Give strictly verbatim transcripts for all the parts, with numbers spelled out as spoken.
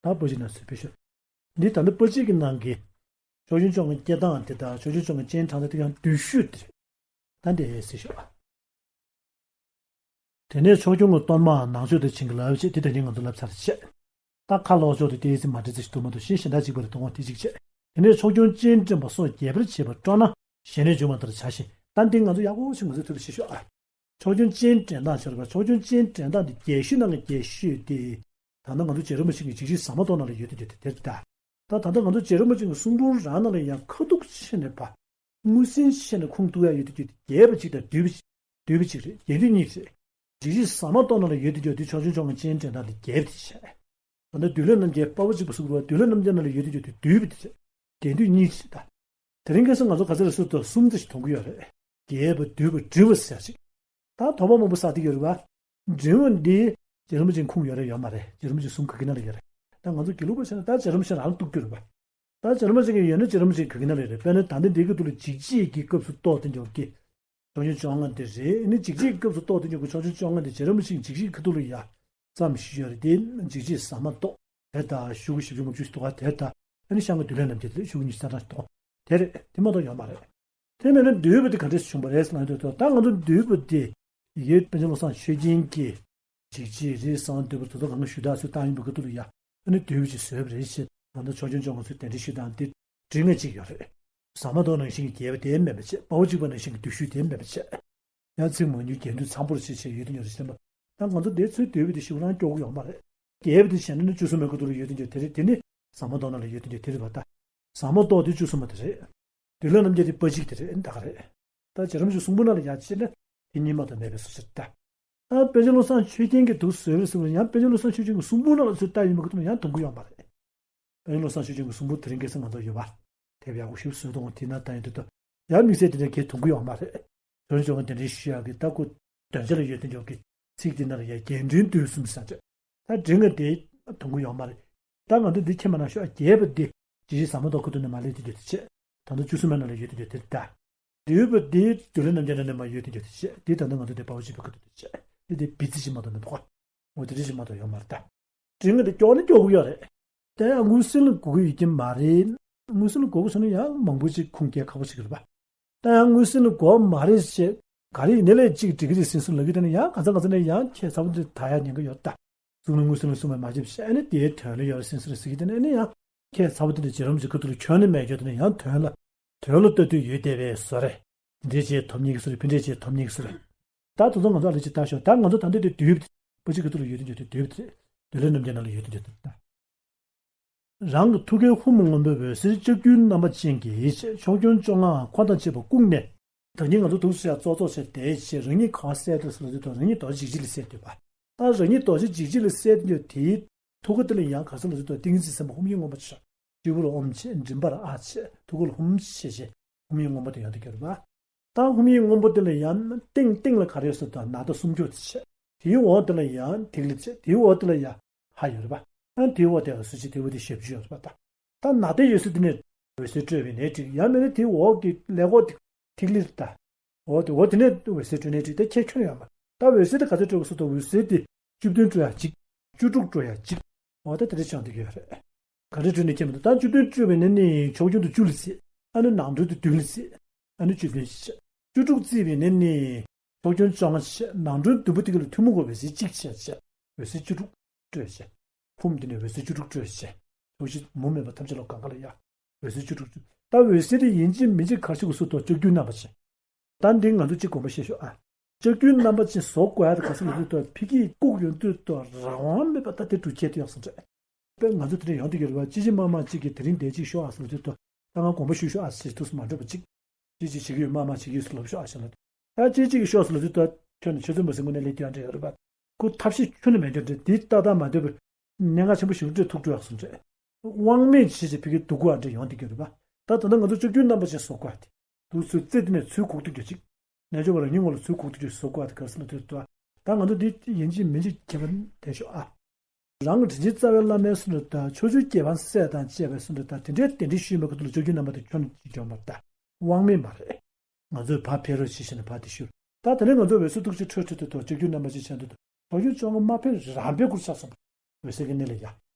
ད་པར་ཆས་ནང་ཚུར་ཕུད་ཤོག་འདི་ད་ལྟ་པར་ཆས་ཀྱི་ནང་གི་ཕྱོགས་སྐྱོང་བཅོ་ལྔ་སྐྱེ་སྟངས་དེ་དང་ཕྱོགས་སྐྱོང་བཅོ་ལྔ་སྤྱན་དྲངས་སྟངས་དེ་ཡང་བསྡུས་ཤོས་དེ་རེད། ད་འདི་གཟིགས་ཤོག་དེ་ནས་ཕྱོགས་སྐྱོང་གི་གཏོར་མ་ནང་མཆོད་དང་བྱིན་གྱིས་བརླབ་བྱས། དེ་ད་ནི་ང་ཚོ་བསླབ་ཚར་བྱས། ད་ཁ་ལོག་ཕྱོགས་དེ་ཏོག་ཙམ་མ་འདྲ་ཙམ་ཞིག་འདུག་མ་གཏོགས་གཞན་གཞན་དག་གཅིག་པ་རེད། དོ་དགོང་དེ་གཅིག་བྱས། དེ་ནས་ཕྱོགས་སྐྱོང་སྤྱན་འདྲེན་པ་སོགས་རྒྱས་པར་བྱེད་པ་སྤྲོ་ན་ཞལ་ནས་བརྗོད་མ་ལྟར་བྱ་ཞིང་། ད་འདི་ང་ཚོ་ཡག་པོ་ཞིག་ང་ཚོའི་ཐུགས་ལ་ཤེས་ཤོག་ཨ། ཕྱོགས་སྐྱོང་སྤྱན་འདྲེན་སྟངས་ཤོར་བ། ཕྱོགས་སྐྱོང་སྤྱན་འདྲེན་སྟངས་འདི་རྒྱས་ཤོས་ནང་གི་རྒྱས་ཤོས་དེ། ད་ལྟ་ང་ཚོ་རྗེ་རིན་པོ་ཆེ་གི་འཇིགས་བྱེད་ཟ་མ་ཏོག་ནང་ལ་ཡོད་དེ་ཡོད་དེ་དེ་རེད་ད། ད་ད་ལྟ་ང་ཚོ་རྗེ་རིན་པོ་ཆེ་གི་གསུང་འབུམ་རང་ནང་ལ་ཡང་ཁ་ཐུག་ཕྱེ་ནས་ཕར། ངོས་ཟིན་ཕྱེ་ནས་ཁུངས་གཏུགས་ཡ་ཡོད་དེ་ཡོད་དེ། རྒྱས་པ་གཅིག་དང་བསྡུས་པ་གཅིག་བསྡུས་པ་གཅིག་རེད། རྒྱས་བསྡུས་གཉིས་རེད། འཇིགས་བྱེད་ཟ་མ་ཏོག་ནང་ལ་ཡོད་དེ་ཡོད་དེ་ཕྱོགས་སྐྱོང་བཅོ་ལྔ་སྤྱན་འདྲེན་སྟངས་དེ་རྒྱས་པ་དེ་བྱས། ད་ལྟ་བདུད་ལྷ་རྣམ་རྒྱལ་དཔའ་བོ་གཅིག་པུ་གསུང་རུ་བ་བདུད་ལྷ་རྣམ་རྒྱལ་ནང་ལ་ཡོད་དེ་ཡོད་དེ་བསྡུས་པ་དེ་བྱས། རྒྱས་བསྡུས་གཉིས་རེད་ད། དེ་རིང་ཁ་སང་ང་ཚོ་ག་ཚོད་རེ་སོ་ཏོ་གསུམ་ཙམ་ཞིག་མཐོང་གི་ཡོད་རེད། རྒྱས་པ་བསྡུས་པ་འབྲིང་བ་ཟེར་ཅིག་ད་དོགས་པ་མང་པོ་བསགས་བསྡད་ཡོད་རེད་བ། འབྲིང་བ་འདི་རྗེ་རིན་པོ་ཆེའི་ཁུངས་ཡོད་རེད་ཡོད་མ་རེད། རྗེ་རིན་པོ་ཆེའི་གསུང་ག་གི་ནང་ལ་ཡོད་རེད། ད་ང་ཚོ་དགེ་ལུགས་པ་བྱས་ན་ད་རྗེ་རིན་པོ་ཆེ་རང་ལ་གཏུག་རྒྱུ་རེད་བ། ད་རྗེ་རིན་པོ་ཆེ་གི་ཡོད་ན་རྗེ་རིན་པོ་ཆེའི་ག་གི་ནང་ལ་ཡོད་རེད། དཔེར་ན་ད་ལྟ་འདི་གི་ཐོག་ལ་འཇིགས་བྱེད་ཀྱི་སྐབས་སུ་གཏོགས་དེ་འཇོག་གི་ཕྱོགས་སྐྱོང་བཅོ་ལྔ་འདི་རེད། ཨ་ནི་འཇིགས་བྱེད་ཀྱི་སྐབས་སུ་གཏོགས་དེ་འཇོག་གི་ཕྱོགས་སྐྱོང་བཅོ་ལྔ་འདི་རྗེ་རིན་པོ་ཆེའི་འཇིགས་བྱེད་ཀྱི་ཁ་ཐུག་ལ་ཡ་ཙམ་ཞིག་ཡོད་རེད། དེ་འཇིགས་བྱེད་ཟ་མ་ཏོག་དེ་དང་གཞུག་གུ་བཞི་བཅུ་ལྔ་བཅུ་ཞིག་འདུག་ག་དེ་དང་། ཨ་ནི་ཤངས་ཀྱི་བདུད་ལྷ་རྣམ་རྒྱལ་དེ་གཞུག་གུ་ཉི་ཤུ་རྩ་གྲངས་ཤིག་འདུག་ག་དེ་རེད། དེ་མ་གཏོགས་ཡོད་མ་རེད། དེ་མིན་ན་བསྡུས་པ་དེ་ག་འདྲས་བྱུང་བ་རེད་ཟེར་ན། དེ་ད་ང་ཚོ་བསྡུས་པ་དེ་ཡི་གེ་པཎ་ཆེན་བློ་བཟང་ཆོས་རྒྱན་གྱི་འཇིགས་བྱེད་རེད་ཟེར་བསྡུས་པ་དེ་ཚོ་གང་ག་ཞུ་དག་ཚོད་བཏང་ཡིན་པའི་ཁ་ཐུག་ལ་ཡ། ཨ་ནི་བསྡུས་པ་ཅིག་བཟོས་པ་རེད་ཅེས་ང་ཚོ་ཕྱོགས་སྐྱོང་བཅོ་ལྔ་ཚོས་གདན་འདྲེན་ཞུས་སྟངས་དེ་འབྲིང་ང་གཅིག་ཡོད་རེད། ཟ་མ་ཏོག་ནང་བཞིན་གྱི་རྒྱས་པ་དེ་མེད་པ་བྱས། དཔའ་བོ་གཅིག་པ་ནང་བཞིན་གྱི་བསྡུས་ཤོས་དེ་མེད་པ་བྱས། ཡང་ཚིག་མང་ཉུང་རྒྱས་བསྡུས་འཚམ་པོར་བྱས་བྱས་ཡོད་དེ་ཡོད་རེད་ཟེར་ན། ད་ང་ཚོ་དེ་ཚོའི་བསྡུས་པ་དེ་ཞིག་རང་སྐྱོ་གི་ཡོད་མ་རེད། རྒྱས་པ་དེ་བྱས་ན་ནི་བཅུ་གསུམ་པའི་ཁ་ཐུག་ལ་ཡོད་དེ་ཡོད་དེ་རེད། དེ་ནི་ཟ་མ་ཏོག་ནང་ལ་ཡོད་དེ་ཡོད་དེ་རེད་པ། ད་ཟ་མ་ཏོག་དེ་བཅུ་གསུམ་པ་དེ་རེད། བདུད་ལྷ་རྣམ་རྒྱལ་དེ་དཔའ་གཅིག་དེ་རེད། ད་ག་རེད། ད་རྗེ་རིན་པོ་ཆེའི་གསུང་འབུམ་ནང་ལ་ཡ་བྱས་ན་དེ་གཉིས་མ་གཏོགས་མེད་པའི་བཟོ་ཆ་རེད་ད། ད་པཎ་ཆེན་བློ་བཟང་ཆོས་རྒྱན་གྱིས་འདུག་བཟོས་པ་རེད་ཟེར་བ་ཡང་པཎ་ཆེན་བློ་བཟང་ཆོས་རྒྱན་གྱི་གསུང་འབུམ་ནང་ལ་ཚུར་ལྟ་ཡིན་པ་ཁོ་ཚོ་ཡང་མཐོང་གི་ཡོད་མ་རེད། པཎ་ཆེན་བློ་བཟང་ཆོས་རྒྱན་གྱི་གསུང་འབུམ་དེ་རིང་ཁ་སང་ང་ཚོ་ཡོད་པ། དེབ་ཡག་པོ་ཞིག་བཟོས་འདུག་དེ་ན་ད་ཡིན་དུས་ད་ཡང་དམིགས་བསལ་དེ་འདྲ་གས་མཐོང་གི་ཡོད་མ་རེད། ཕྱོགས་སྐྱོང་བཅོ་ལྔ་གདན་འདྲེན་ཞུ་ཡག་གི་ད་ཁོ་འདོན་ཆ་ལ་ཡོད་དེ་འཇོག་གི་ཚིག་དེ་ནང་ལ་ཡ་རྒྱས་འབྲིང་བསྡུས་གསུམ་ཟེར་ཅིག་ད་འབྲིང་ང་དེ་མཐོང་གི་ཡོད་མ་རེད། ད་ང་ཚོ་འདི་ཁྱེད་མ་ན་ཤོག་རྒྱས་པ་འདི་ཇི་ཞིག་ཟ་མ་ཏོག་ཁ་ཐུག་ནས་མ་སླེབས་དེ་འདྲ་དེ་བྱས། ད་ལྟ་བཅུ་གསུམ་པའི་ནང་ལ་ཡོད་དེ་འདྲ་དེ་ད། བསྡུས་པ་འདི་བདུད་ལྷ་རྣམ་རྒྱལ་ནང་ནས་མར་ཡོད་དེ་འདྲ་དེ་བྱས། འདི་ད་ལྟ་ང་ཚོ་འདི་དཔའ་བོ་གཅིག་པའི་ཁ་ཐུག་དེ་བྱས། འདི་འདི་བི་ཙི་ཞིག་མ་གཏོགས་མི་འདུག་ག་འོ་དེ་འདྲ་ཞིག་མ་གཏོགས་ཡོད་མ་རེད་ད། འབྲིང་ང་དེ་སྐྱོ་ནི་སྐྱོ་གི་ཡོད་རེད། ད་ཡང་ངོས་ཟིན་ལ་གོ་གི་ཡོད་ཀྱི་མ་རེད། ངོས་ཟིན་ལ་གོ་གི་སོང་ན་ཡང་མང་པོ་ཅིག་ཁུངས་སྐྱེལ་ཁག་པོ་ཞིག་རེད་པ། ད་ཡང་ངོས་ཟིན་ལ་གོ་བ་མ་རེད་ཅེས་ག་རེ་ཡིན་ནའི་ལས་གཅིག་འགྲིག་གི་རེད་ཟེར་སོང་ལབ་ཀྱི། དེ་ནི་ཡང་ག་ཚ་ག་ཚ་ནས་ཡང་ཁྱད་མཚར་པོ་འདི་ད་ཡང་ཉན་གི་ཡོད་ད། གསུང་ནི་ངོས་ཟིན་ལ་གསུང་བ་མ་བྱེད་པ་ཞེས་ཨ་ནི་དེའི་དོན་ལ་ཡོད་རེད་ཟེར་སོང་ཟེར་གྱི། དེ་ནི་ཨ་ནི་ཡང་ཁྱད་མཚར་པོ་དེ་འདྲ་རྗེ་རིན་པོ་ཆེ་ཁ་ཐུག་ལ་ཁྱོན་ནས་མེད་རྒྱུ། དེ་ནི་ཡང་དོན་ལ་དོན་ལ་ལྟ་དུས་ཡོད་བསྡད་པའི་བཟོ་རེད། འདྲེ་ཅེས་ཐོབ་ཉེས་ཀྱི་བཟོ་རེད། ཕི་འདྲེ་ཅེས་ཐོབ་ཉེས་ཀྱི་བཟོ་རེད། ད་དེ་ཚོ་ང་ཚོ་ཨ་ལེ་ཅིག་ལྟ་ཤོག་ད་ང་ཚོ་ད་འདི་དེ་བསྡུས་པ་གཅིག་གི་ཐོག་ལ་ཡོད་དེ་འདྲ་དེ་བསྡུས་པ་དེ་རེད། བདུད་ལྷ་རྣམ་རྒྱལ་ནང་ལ་ཡོད་དེ་འདྲ་དེ་རེད་ད། རང་གི་ཐུགས་ཀའི་ཧཱུྃ་སྔོན་པོའི་འོད་ཟེར་ལྕགས་ཀྱུའི་རྣམ་པ་ཅན་གྱིས་ཕྱོགས་སྐྱོང་བཅོ་ལྔའམ་འཁོར་དང་བཅས་པ་བཀུག་ནས། ད་ནི་ང་ཚོ་འདུག་སེ་ཡ་ཙོག་ཙོག་བྱས་བསྡད་བྱས་རང་ཉིད་ག་པར་གསལ་འདུག་ཟེར་ལབ་དུས་ད་རང་ཉིད་རྡོ་རྗེ་འཇིགས་བྱེད་ལ་གསལ་འདུག་པ། ད་རང་ཉིད་རྡོ་རྗེ་འཇིགས་བྱེད་ལ་གསལ་འདུག་དེའི་ཐུགས་ཀ་དེ་ལ་ཡང་ག་ས་ལབ་དུས་ད་ཏིང་ངེ་འཛིན་སེམས་དཔའ་ཧཱུྃ་ཡིག་མངོན་པར་ཆེ། སྤྱི་བོར་ཨོཾ་ཆེ། མགྲིན་པར་ཨཱཿ་ཆེ། ཐུགས་ཀར་ཧཱུྃ་ཆེ་བྱས་ཧཱུྃ་ཡིག་མངོན་པ་དེ་ཡོང་གི་ཡོད་རེད་པ། ད་ཧཱུྃ་ཡིག་མངོན་པ་དེ་ལ་ཡང་སྟེང་སྟེང་ལ་ག་རེ་ཡོད་ཟེར་ད་ནཱ་ད་སུམ་ཅུ་པ་དེ་བྱས། དེའི་འོག་དེ་ལ་ཡང་ཐིག་ལེ་བྱས། དེའི་འོག་དེ་ལ་ཡང་ཧ་ཡོད་རེད་པ། ཨ་དེའི་འོག་དེ་ལ་གཟི་བརྗིད། དེའི་འོག་དེ་ཞབས་ཀྱུ་ཡོད་རེད་པ། ད་ད་ནཱ་དེ་ཡོད་ས་དེ་ནས་འོད་ཟེར་སྤྲོས་པ་ཡིན་ནའི་འགྲིག་ཡང་མིན་ན་དེའི་འོག་གི་ཀླད་ཀོར་དེ་ཐིག་ལེ་རེད་ད། འོ་དེ་འོ་དེ་ནས་འོད་ཟེར་སྤྲོས་ནའི་འགྲིག་ད་ཁྱད་ཁྱོན་ཡོད་མ་རེད། ད་འོད་ཟེར་དེ་ག་ཚོད་སྤྲོས་པ་ཟེར་ད་འོད་ཟེར་དེ་བཅུ་བདུན་སྤྲོས་ཡ་གཅིག་བཅུ་དྲུག་སྤྲོས་ཡ་གཅིག་འོ་ད་དེ་འདྲ་བྱུང་བསྡད་ཀྱི་ཡོད་རེད། ག་འདྲ་སྤྲོས་ནའི་ཁྱད་མི་འདུག་ད་བཅུ་བདུན་སྤྲོས་པ་ཡིན་ནའི་ཕྱོགས་སྐྱོང་དུ་བཅུ་ལ་བརྩི། ཨ་ནི་ནང་ཁྲོལ་དུ་བདུན་ལ་བརྩི། ཨ་ནི་བཅུ་བདུན་ཞེས་བྱས། བཅུ་དྲུག་བརྩིས་པ་ཡིན་ནའི་ཕྱོགས་སྐྱོང་བཅོ་ལྔ་བྱས། ནང་ཁྲོལ་བདུན་པོ་དེ་ག་ལ་ཐུན་མོང་གི་འོད་ཟེར་གཅིག་བྱས་བྱས། འོད་ཟེར་བཅུ་དྲུག་སྤྲོས་བྱས། ཧཱུྃ་དེ་ནས་འོད་ཟེར་བཅུ་དྲུག་སྤྲོས་བྱས། ཕྱོགས་བཞི་མུ་མེད་པ་ཐམས་ཅད་ལ་གང་ག་ལ་ཡ། འོད་ཟེར་བཅུ་དྲུག་བཅུ། ད་འོད་ཟེར་དེ་ཡིན་གཅིག་མིན་གཅིག་ག་རེ་བྱེད་དགོས་ཟེར་ད་ལྕགས་ཀྱུའི་རྣམ་པ་ཅན། ད་འདི་ང་ཚོ་གཅིག་དགོངས་པ་བཞེས་ཤོག་ཨ། ལྕགས་ཀྱུའི་རྣམ་པ་ཅན་བཟོ་དགོས་ཡ་དེ་ག་ཟེར་ལབ་དུས་ད་ཕ་གིར་བཀུག་ཡོང་དུས་ད་རང་དབང་མེད་པ་ད་དེ་སྒྲུབ་བྱེད་དུ་ཡག་སོང་རེད། དཔེ་ང་ཚོ་དེ་འདྲ་ཡོང་དུས་ཡོད་རེད་བ། ཅི་ཅི་མ་མ་གཅིག་གིས་དེ་རིང་འདི་གཅིག་ཤོག་ཨ་ཟེར་ལབ་དུས་ད་ད་ང་དགོངས་པ་ཞུ་ཤོག་ཨ་ཟེར་ཐུགས་སུ་མ་འགྲོ་བ་གཅིག་ཅི་ཅི་བྱེད་ཀྱི་ཡོད་མ་མ་བྱེད་ཀྱི་ཡོད་ཟེར་ལབ་ཤོག་ཨ་ཟེར་ལབ། ད་ཅི་ཅིག་གིས་ཤོག་ཟེར་ལབ་དུས་ད་ཁྱོད་ནི་ཆུ་ཚོད་མ་ཟིན་གོང་ནས་ལས་དེ་ཡང་འདྲ་ཡོད་རེད་བ། ཁོ་ཐབས་ཤེས་ཁྱོན་ནས་མེད་འགྲོ་འདྲ། འདི་ཏག་ཏག་མ་འདོད་པའི་གནད་འགག་ཆེན་པོ་ཞིག་རེད། ཐུགས་སྤྲོ་ཡག་སོང་རེད། དབང་མེད་བྱས་བྱས་ཕ་གིར་སྡུག་གོ་ཨ་འདྲ་ཡོང་བསྡད་ཀྱི་ཡོད་རེད་པ། ད་ད་ལྟ་ང་ཚོ་ལྕགས་ཀྱུའི་རྣམ་པ་ཅན་བཟོ་དགོས་ཨ་དེ། དུས་ཚོད་རྩེ་དེ་ནས་ཚུར་སྒུག་ཐུབ་རྒྱུ་ཅིག་རྣལ་འབྱོར་པ་རང་ཉིད་ངོ་ལ་ཚུར་སྒུག་ཐུབ་རྒྱུ་བཟོ་དགོས་ཨ་དེ་ག་རེ་ཟེར་ན་དེ་ད་ད་ང་ཚོ་འདི་ཡིན་གཅིག་མིན་གཅིག་ཁྱད་པར་དེ་ཤོག་ཨ། རང་གི་དྲིན་ཅན་རྩ་བའི་བླ་མའི་གསུང་འདྲ་ད་ཕྱོགས་བཅུའི་རྒྱལ་འབངས་སྲས་དང་བཅས་པའི་གསུང་འདྲ་ད་དེ་འདྲའི་གདན་འདྲེན་ཞུས་མ་ཁ་ཐུག་ལ་ལྕགས་ཀྱུའི་རྣམ་པ་དེ་ཁྱོན་ནས་ཅིག་འཇོག་མ་ད། དབང་མེད་མ་རེད། ང་ཚོས་ཕར་ཕེབས་རོགས་བྱེད་ཞེས་ནས་ཕར་དེ་ཞུ། ད་དེ་ནས་ང་ཚོ་འོད་ཟེར་ཐུགས་རྗེ་ཁྲོད་ཁྲོད་དུ་ཐོག་ལྕགས་ཀྱུའི་རྣམ་པ་ཅན་ཆེན་དུ་ཐོག་ཕྱོགས་སྐྱོང་བཅོ་ལྔ་མ་ཕེབས་རང་ཕེབས་ཁུར་ཆགས་སོང་བ། འོད་ཟེར་གྱི་གནས་ལ་ཡ།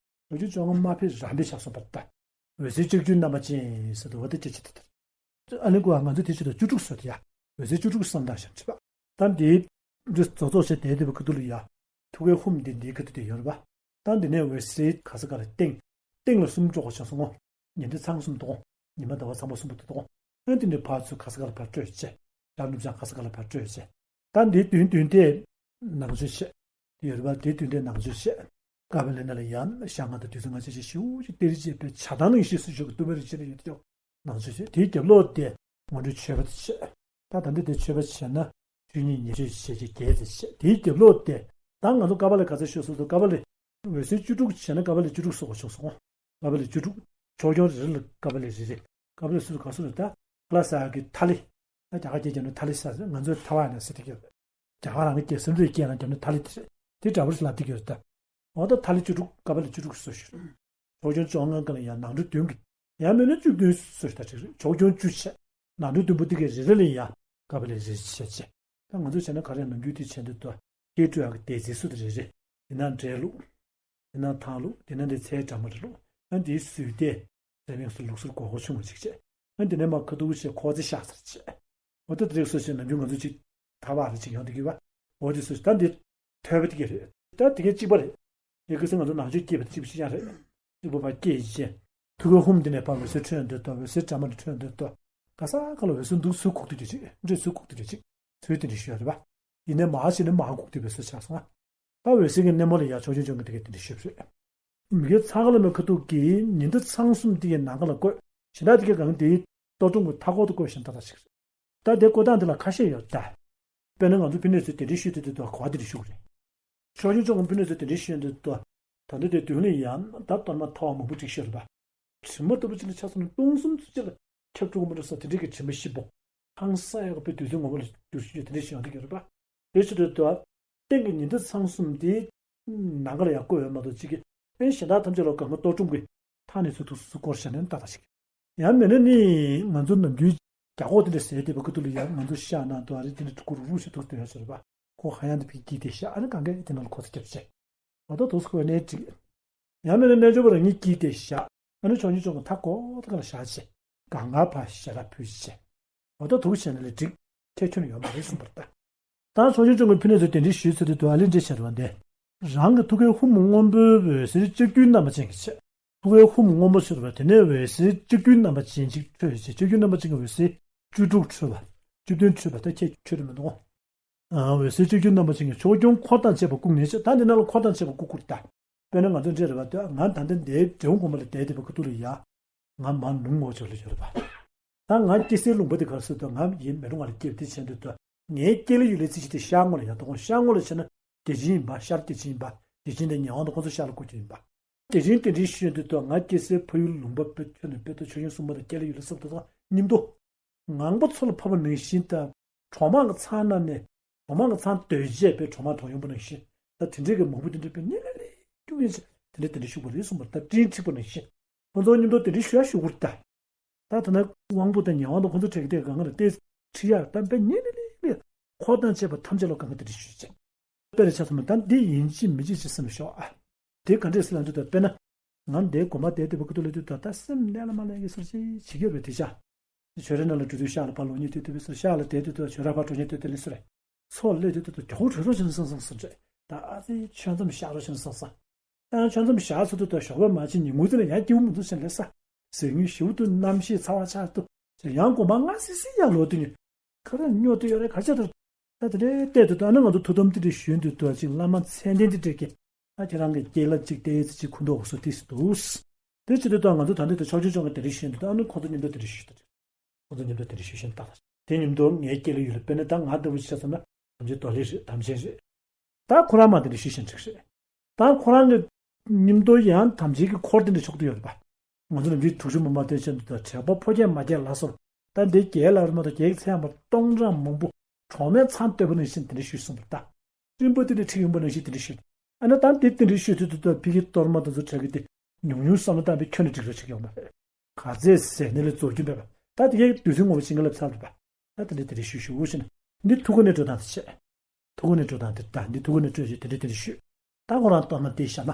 ལོ་རྒྱུས་བཅོ་ལྔ་མ་ཕེབས་རང་ཕེབས་ཆགས་སོང་བར་ལྟ། འོད་ཟེར་ལྕགས་ཀྱུའི་རྣམ་པ་ཅན་ཟེར་དུ་བ་དེ་སྐྱེ་ཆེ་དེ་ལྟར། ཨ་ནི་ཀོ་ང་ཚོ་དེ་ཆེད་དུ་བཅུ་དྲུག་བཟོས་ཏེ་ཡ། འོད་ཟེར་བཅུ་དྲུག་བསམ་དང་ཞེས་བྲིས་པ། ད་འདིའི་རྩོག་རྩོག་བྱས་དེ་དེ་བ་ཁ་ཐུག་ལ་ཡ། ཐུགས་ཀའི་ཧཱུྃ་འདི་འདིའི་ཁ་ཐུག་དེ་ཡོད་རེད་པ། ད་འདི་ནས་འོད་ཟེར་ག་ས་ག་ལ་སྟེང་། སྟེང་ལ་གསུམ་འཇོག་པ་བྱས་སོང་ངོ་། ཉི་ཟླ་ཚང་གསུམ་དུ་འོང་། ཉི་མ་ཟླ་བ་ཚང་པ་གསུམ་པོ་དུ་འོང་། ཨ་འདི་ནས་ཕར་ཚུར་ག་ས་ག་ལ་ཕར་སྤྲོས་བྱས། ཡར་ནུབ་བྱང་ག་ས་ག་ལ་ཕར་སྤྲོས་བྱས། ད་འདིའི་མདུན་མདུན་དེ་ནང་མཆོད་བྱས། དེ་ཡོད་རེད་པ། དེའི་མདུན་དེ་ནང་མཆོད་བྱས། ཀ་པ་ལི་ན་ལ་ཡ་ཤ་ང་དང་དུས་ཚོད་ང་ཆ་ཆ་ཞིའུ་ཅིག་གཏེར་བྱས་པའི་བྱ་བཏང་ནང་ཤི་སུ་ཞོག་གི་སྟོད་སྨད་རིགས་ཆེ་ན་ཡོད་དེ་ནང་མཆོད་བྱས། དེའི་རྒྱབ་ལོགས་དེ་ངོ་སྤྲོད་མཆོད་པ་དེ་བྱས། ད་ད་འདི་དེ་མཆོད་པ་བྱས་ན་ཆོས་ཉིད་ཉེར་སྤྱོད་བྱས་ཀྱི་རྒྱས་དེ་བྱས། དེའི་རྒྱབ་ལོགས་དེ་ད་ང་ཚོ་ཀ་པ་ལི་ག་ཚོད་ཤོད་སོ་སོ་ཀ་པ་ལི་འོད་ཟེར་བཅུ་དྲུག་བྱས་ན་ཀ་པ་ལི་བཅུ་དྲུག་སོགས་པ་ཤོད་སོང་། ཀ་པ་ལི་བཅུ་དྲུག་ཕྱོགས་སྐྱོང་རེ་རེ་ལ་ཀ་པ་ལི་རེ་རེ། ཀ་པ་ལི་སུ་ག་སུ་རེད་ད། ཀ་ལ་ས་གི་ཐ་ལི། ད་རྒྱ་གར་སྐད་རྒྱབ་ན་ཐ་ལི་ས་ང་ཚོའི་ཐ་བ་ན་ཟེར་དེ་གི་རྒྱ་གར་རང་གི་སྐད་སེམས་ཚོའི་སྐད་ནང་རྒྱབ་ན་ཐ་ལི་དེ་རེད། དེ་འདྲ་པོ་ཞིག་ལབ་དེ་གི་རེད་ད། འོ་ད་ཐ་ལི་བཅུ་དྲུག་ཀ་པ་ལི་བཅུ་དྲུག་སོ་ཞུ། ཕྱོགས་སྐྱོང་བཅོ་ལྔ་ཀ་ལ་ཡང་ནང་ཁྲོལ་བདུན་གི། ཡང་མིན་ན་བཅུ་བདུན་སོ་ཞུ་ད་ཅིག་རེད། ཕྱོགས་སྐྱོང་བཅུ་བྱས། ནང་ཁྲོལ་བདུན་པོ་དེ་གི་རེ་རེ་ལ་ཡང་ཀ་པ་ལི་རེ་བྱས་བྱས། ད་ང་ཚོ་བྱས་ན་ག་རེ་ནམ་རྒྱུན་དེ་བྱས་འདུག་ཏོ། སྐྱེ་འགྲོ་ཡག་གི་སྡེ་ཚན་སུ་དེ་རེ་རེ། དེ་ན་འབྲས་ལུགས། དེ་ན་ཐང་ལུགས། དེ་ན་འདི་ཚལ་འདྲ་མ་རེ་ལུགས། ཨ་འདིའི་སུས་ཏེ། རེ་མིག་སུ་ལུགས་སུར་གོ་གོ་ཆུང་བ་ཅིག་བྱས། ཨ་འདི་ནས་མ་ཁ་ཐུག་བྱས་ཁོ་ཚེ་ཤག་ཚར་བྱས། འོ་ད་དེ་རིགས་སུ་ཞིག་ནམ་རྒྱུན་ང་ཚོ་ཅིག་ཐ་བ་རེ་ཅིག་ཡོང་དེ་གི་བ། འོ་དེ་སུ་ཞིག་ད་འདི་ཐོས་པ་དེ་གི་རེད། ད་དེ་གའི་གཅིག་པ་རེད། ཡི་གེ་སེ་ང་ཚོ་ནང་ཆོས་སྐྱེས་པ་དེ་གཅིག་པ་ཅིག་ཡང་རེད། གཅིག་པ་བ་སྐྱེས་ཡིན་ཅེ། ཐུགས་ཀའི་ཧཱུྃ་འདི་ནས་ཕར་འོད་ཟེར་འཕྲོས་འདོད་དོ། འོད་ཟེར་འདྲ་མ་འདྲ་འཕྲོས་འདོད་དོ། ག་ས་ག་ལ་འོད་ཟེར་འདུག་ཚུལ་ཁུག་ཏུ་འདྲ་ཅིག་འདྲ་ཚུལ་ཁུག་ཏུ་འདྲ་ཅིག་ཚུལ་དེ་འདྲ་ཞུ་ཡ་རེད་པ། ཡིན་ནའི་མ་ཞིག་ནི་མ་ཁུག་ཏུ་འོད་ཟེར་ཆགས་སོང་ང་། ད་འོད་ཟེར་གྱི་སྣེ་མོ་ལ་ཡ་ཕྱོགས་སྐྱོང་བཅོ་ལྔ་དེ་གས་དེ་འདྲ་ཞུ་རེད། མི་དགེ་ཚང་ཁ་ལ་མོ་ཁ་ཐུག་གི་ཉི་ཟླ་ཚང་གསུམ་དེ་གའི་ནང་ཁ་ལ་བཀོད། གཞན་དག་དེ་གའི་གང་དེའི་གཏོར་སྒྲོམ་གྱི་མཐའ་སྐོར་དུ་བཀོད་བཞིན་ཏག་ཏག་ཞིག་རེད། ད་དེ་བཀོད་སྟངས་དེ་ལ་ཁ་ཤས་ཡོད་ད། དཔེར་ན་ང་ཚོ་ཕི་ནས་ཚོས་དེ་འདྲའི་ཤོད་དུས་དེ་དུ་ག་བ་དེ་འདྲ་ཤོད་དགོས་རེད། ཕྱོགས་སྐྱོང་བཅོ་ལྔ་ཕི་ནས་ཚོས་དེ་འདྲའི་ཤོད་དུས་དུ། ད་ལྟ་དེ་དུས་ནས་ཡང་ད་གཏོར་མ་ཐ་བ་མང་པོ་སྒྲིག་ཤོད་རེད་པ། དྲི་མ་ལྟ་བུ་ཅིག་ལ་ཆ་མཚོན་ན་སྟོང་གསུམ་ཚུལ་ཅིག་ལ་ཁྱབ་འགྲོ་གི་མི་འགྲོ་ས་དེ་འདྲའི་གི་དྲི་མ་ཞིབ་པོ། ཧང་སང་ཡག་པའི་དུས་ཚོད་ངོ་མ་ལ་འགྱུར་ཞིག་དེ་འདྲའི་ཞིག་ཡོང་གི་ཡོད་རེད་པ། དེ་ཕྱིར་དུ་དུ། སྟེང་གི་ཉི་ཟླ་ཚང་གསུམ་དེ། ནང་ཁ་ལ་ཡང་བཀོད་ཡོད་མ་གཏོགས་གཅིག་གི། ཨེ་གཞན་དག་ཐམས་ཅད་ལ་གང་ག་གཏོར་སྒྲོམ་གྱི་མཐའ་ནས་ཚུར་ཐུག་སུ་སྐོར་བྱས་ནས་ཏག་ཏག་ཞིག་ཡང་མིན་ན་ནི་ང་ཚོ་ནམ་རྒྱུན་རྒྱ་ཁོག་དེ་འདྲ་ཟས་དེ་བ་ཀུ་ཏུ་ལ་ཡང་ང་ཚོ་ཤ་ནང་དུ་ཨ་རི་དེ་འདྲ་ཕྲུ་གུ་རུ་རུ་ཞིག་ཐུག་སྟོན་ཡ་ཟེར་བ། ཁོ་ཧ་ཡང་དེ་ཕིག་གིས་དེ་ཤ་ཨ་ནི་གང་ག་དེ་ནང་ལ་ཁོ་ཚོ་རྒྱབ་བྱས། འོ་ད་དུ་སུ་ཁོ་ནས་འགྲིག་ཡང་མིན་ན་རྣལ་འབྱོར་པ་རང་ཉིད་ཀྱིས་དེ་ཤ་ཨ་ནི་ཆོས་ཉིད་ཅུང་གི་མཐའ་སྐོར་དེ་ག་ལ་བཞག་བྱས། གང་ག་ཕར་ཞལ་ལག་ཕུལ་བྱས། འོ་ད་དུ་བྱས་ན་ལས་འགྲིག་ཁྱད་ཆོས་ནི་ཡོད་མ་རེད་གསུངས་པར་ལྟ། ད་ཕྱོགས་སྐྱོང་བཅོ་ལྔའི་ཕི་ནས་ཚོས་དེ་འདྲའི་ཞུས་ཚེ་དེ་དུ་ཨ་ལི་འདྲ་བྱས་རེད་བ་འདི། རང་གི་ཐུགས་ཀའི་ཧཱུྃ་སྔོན་པོའི་འོད་ཟེར་ལྕགས་ཀྱུའི་རྣམ་པ་ཅན་གྱི་ཆེ། ཐུགས་ཀའི་ཧཱུྃ་སྔོན་པོ་ཟེར་བ་དེ་ནས་འོད་ཟེར་ལྕགས་ཀྱུའི་རྣམ་པ་ཅན་གཅིག་འཕྲོས་བྱས། ལྕགས་ཀྱུའི་རྣམ་པ་ཅན་གྱི་འོད་ཟེར་བཅུ་དྲུག་འཕྲོས་པ། བཅུ་བདུན་འཕྲོས་པ་ད་ཁྱེད་འཕྲོས་རེད་མི་འདུག་འོད་ཟེར་ལྕགས་ཀྱུའི་རྣམ་པ་ཅན་གྱི་ཕྱོགས་སྐྱོང་འཁོར་དང་བཅས་པ་བཀུག་ནས་ཆེ། ད་འདི་ནང་ལ་འཁོར་དང་བཅས་པ་བཀུག་བཀུག་ད། དཔེར་ན་ང་ཚོ་འདྲེ་རེད་བ་ལྟོས། ང་ད་ལྟ་འདིའི་འབྲས་བུ་གོང་མ་ལ་བསྡད་བསྡད་པའི་ཁ་ཐུག་ལ་ཡ། ང་མར་ལུང་ངོ་ཅོག་ལ་ཡོད་རེད་བ། ད་ང་སྐྱེ་སའི་ལུང་པ་དེ་གར་སོང་དུས་ང་ཡི་མེ་རུ་ང་ལ་སྐྱེས་པ་དེ་བྱས་འདུག་ཏུ། ངའི་སྐེ་ལ་ཡུལ་ལས་ཚིག་ཅིག་དེ་ཤར་ངོ་ལ་ཡར་གཏོང་། ཤར་ངོ་ལ་བྱས་ན་བདེ་ཆེན་ཡིན་པ། ཤར་བདེ་ཆེན་ཡིན་པ། བདེ་ཆེན་དེ་ཉེ་བ་དང་ཁོ་ཚོ་ཤར་ལ་བཀོད་རྒྱུ་ཡིན་པ། བདེ་ཆེན་དེ་འདྲའི་ཤོད་འདུག་ཏུ་ང་སྐྱེ་སའི་ཕ་ཡུལ་ལུང་པ་དཔེ་ཁྱོན་ནས་དཔེ་ཏོ་ཆོས་སྐྱོང་སྲུང་མ་དང་སྐེ་ལ་ཡུལ་ལ་སྲབ་ཏུ་དང་སྙིམ་དོ། ངང་པ་མཚོ་ལ་ཕབ་པ་ནང་བཞིན་དང་། གྲོག་མ་གི་ཚང་ན་ནས། གྲོག་མ་གི་ཚང་སྡོད་བྱས་པའི་གྲོག་མ་གྲོག་ཡོང་པ་ནང་བཞིན། ད་དེ་འདྲའི་གི་མང་པོ་དེ་འདྲའི་དཔེ་ཉེ་ལེ་ལེ་རྒྱུག་ཡིན་ཟེར་དེ་འདྲའི་དེ་འདྲའི་ཤུགས་པ་རེད་གསུངས་པ་རེད། ད་སྤྲིན་འཁྲིགས་པ་ནང་བཞིན། ཁོ་ཚོ་མཉམ་དུ་དེ་འདྲའི་ཞུ་ཡ་ཞུ་དགོས་རེད་ད། ད་ད་ནི་དབང་པོ་དང་ཉེ་དབང་དང་ཁོ་ཚོ་འཕྲད་ཀྱི་དེ་གང་ག་ལ་བལྟས་ཁྲི་ཡར་ད་དཔེ་ཉེ་ལེ་ལེ་ལེ། འཁོར་དང་བཅས་པ་ཐམས་ཅད་ལ་གང་ག་དེ་འདྲའི་ཞུ་བྱས། དཔེ་རེ་ཆ་ཚང་མ་ད་འདི་ཡིན་གཅིག་མིན་གཅིག་ཅིག་སེམས་ཤོག་ཨ། དེ་ག་འདྲས་སེ་ལ་འདུག་ད་དཔེར་ན། ང་འདའི་སྒོ་མ་བསྡད་དེ་བ་ཀུ་ཏུ་ལ་དུས་ད་ལྟ་སེམས་གནས་ལ་མ་ལས་ཀྱི་སོར་ཅིག་བྱེད་ཀྱི་ཡོད་པའི་དེ་ཆ། ཆོས་རའི་ནང་ལ་འགྲོ་དུས་ཤག་ལ་ཕར་ལོག་ཉིད་དུས་དུས་སོ་ཤག་ལ་བསྡད་དུས་དུ་ཆོས་ར་ཕར་འགྲོ་ཉིད་དུས་དུ་ལི་སོ་རེད། མཚོ་ལས་དུས་དུ་གྱོག་གྲོལ་རོགས་བྱུང་སང་སང་སོ་རེད། ད་ཨ་ཙི་ཆོས་མཚམས་བཞག་རོགས་བྱུང་སང་སང་། ཨ་ཆོས་མཚམས་བཞག་ཚུལ་དུ་ད་ཞོགས་པ་མ་ཕྱིན་ཉིན་གུང་ཙམ་ལ་ཡང་སྐྱིད་པོ་མི་འདུག་ཟེར་ལས་ས། ཟེར་ངུས་ཞིབ་ཏུ་རྣམ་ཤེས་ཚ་བ་ཆགས་ཏུ། ཡང་སྒོ་མ་སྔ་སི་སི་ཡར་ལོག་དུས་ནི། ཁ་ར་སྨྱོ་དུ་ཡོད་རེད་ག་ཆ་དུ། ད་དེ་འདྲའི་བལྟས་དུ་ད་ནི་ང་ཚོ་ཐུགས་དམ་དེ་འདྲའི་ཞུས་འདུག་ཏུ་ཅིག་བླ་མ་མཚན་ལྡན་དེ་འདྲས་ཀྱི། ཨ་ཁྱེད་རང་གི་སྐྱེས་ལ་གཅིག་བལྟས་ཚེ་གཅིག་ཁུ་འདོག་སོ་ཏིས་འདུག་དེ་ཅི་དེ་ལྟར་ང་ཚོ་ད་འདི་དེ་ཕྱོགས་ཆོས་ཆོས་ཀྱི་དེ་རིགས་ཤེས་འདུག་ཨ་ནི་ཁོ་ཚོ་མཉམ་དུ་དེ་རིགས་ཤེས་འདུག་ཁོ་ཚོ་མཉམ་དུ་དེ་རིགས་ཤེས་བཞིན་ལྟ། དེ་མཉམ་དུ་ངའི་སྐྱེས་ལ་ཡུལ་ལ་དཔེར་ན་ད་ང་ལྟ་བུ་ཞིག་ཆ་ཚང་ན་དམ་ཆོས་རྡོར་ལེ་རེད་དམ་ཅན་རེད། ད་ཁོ་རང་མ་དེ་རིགས་ཤེས་བཞིན་འགྲིག་རེད། ད་ཁོ་རང་གི་མཉམ་དུ་ཡང་དམ་ཅན་གྱི་འཁོར་དེ་འདྲ་ཆོག་ཏུ་ཡོད་རེད་པ། ང་ཚོ་ནམ་རྒྱུན་དྲུག་ཅུ་མ་མ་དེ་ཆེན་དུ་ད་དྲེགས་པ་ཕོ་རྒྱས་མ་རྒྱས་ལ་སོགས་ད་འདི་རྒྱས་ལ་རི་མ་དང་རྒྱས་ཀྱི་ཚད་མར་སྟོང་ཕྲག་མང་པོ་གྲོགས་མེད་ཚང་ལྟོས་པ་ནང་བཞིན་དེ་འདྲ་ཞུས་སོང་བ་ད། སྤྲིན་པ་དེ་འདྲ་ཁྲིད་ཡོང་པ་ནང་བཞིན་དེ་འདྲ་ཞུས། ཨ་ན་ད་འདི་དེ་འདྲ་ཞུས་དུས་དུ་ད་ཕི་གི་གཏོར་མ་དང་ཚོ་གྲགས་ཀྱི་དེ་ཉུང་ཉུང་བསམ་བློ་བཏང་བའི་ཁྱོན་ནས་འགྲིག་རོགས་ཆགས་ཡོང་བ་རེད། ག་ཚད་ཟས་ནི་ལས་རྫོགས་རྒྱུ་མེད་པ་ད་དེ་གའི་དུས་ཚོད་ངོ་བོ་ཅིག་ང་ལབ་ཚར་འདུག་པ། ད་དེ་འདྲ་དེ་འདྲ་ཞུས་ཞུ་འུ་ཞེ་ན་འདི་ཐུགས་ཁུར་ནས་འགྲོ་སྟངས་དེ་བྱས། ཐུགས་ཁུར་ནས་འགྲོ་སྟངས་དེ་ད་འདི་ཐུགས་ཁུར་ནས་སྤྲོད་ཞེས་དེ་འདྲ་དེ་འདྲ་ཞུས། ད་ཁོ་རང་གཏོར་མ་དེ་བཞག་ན།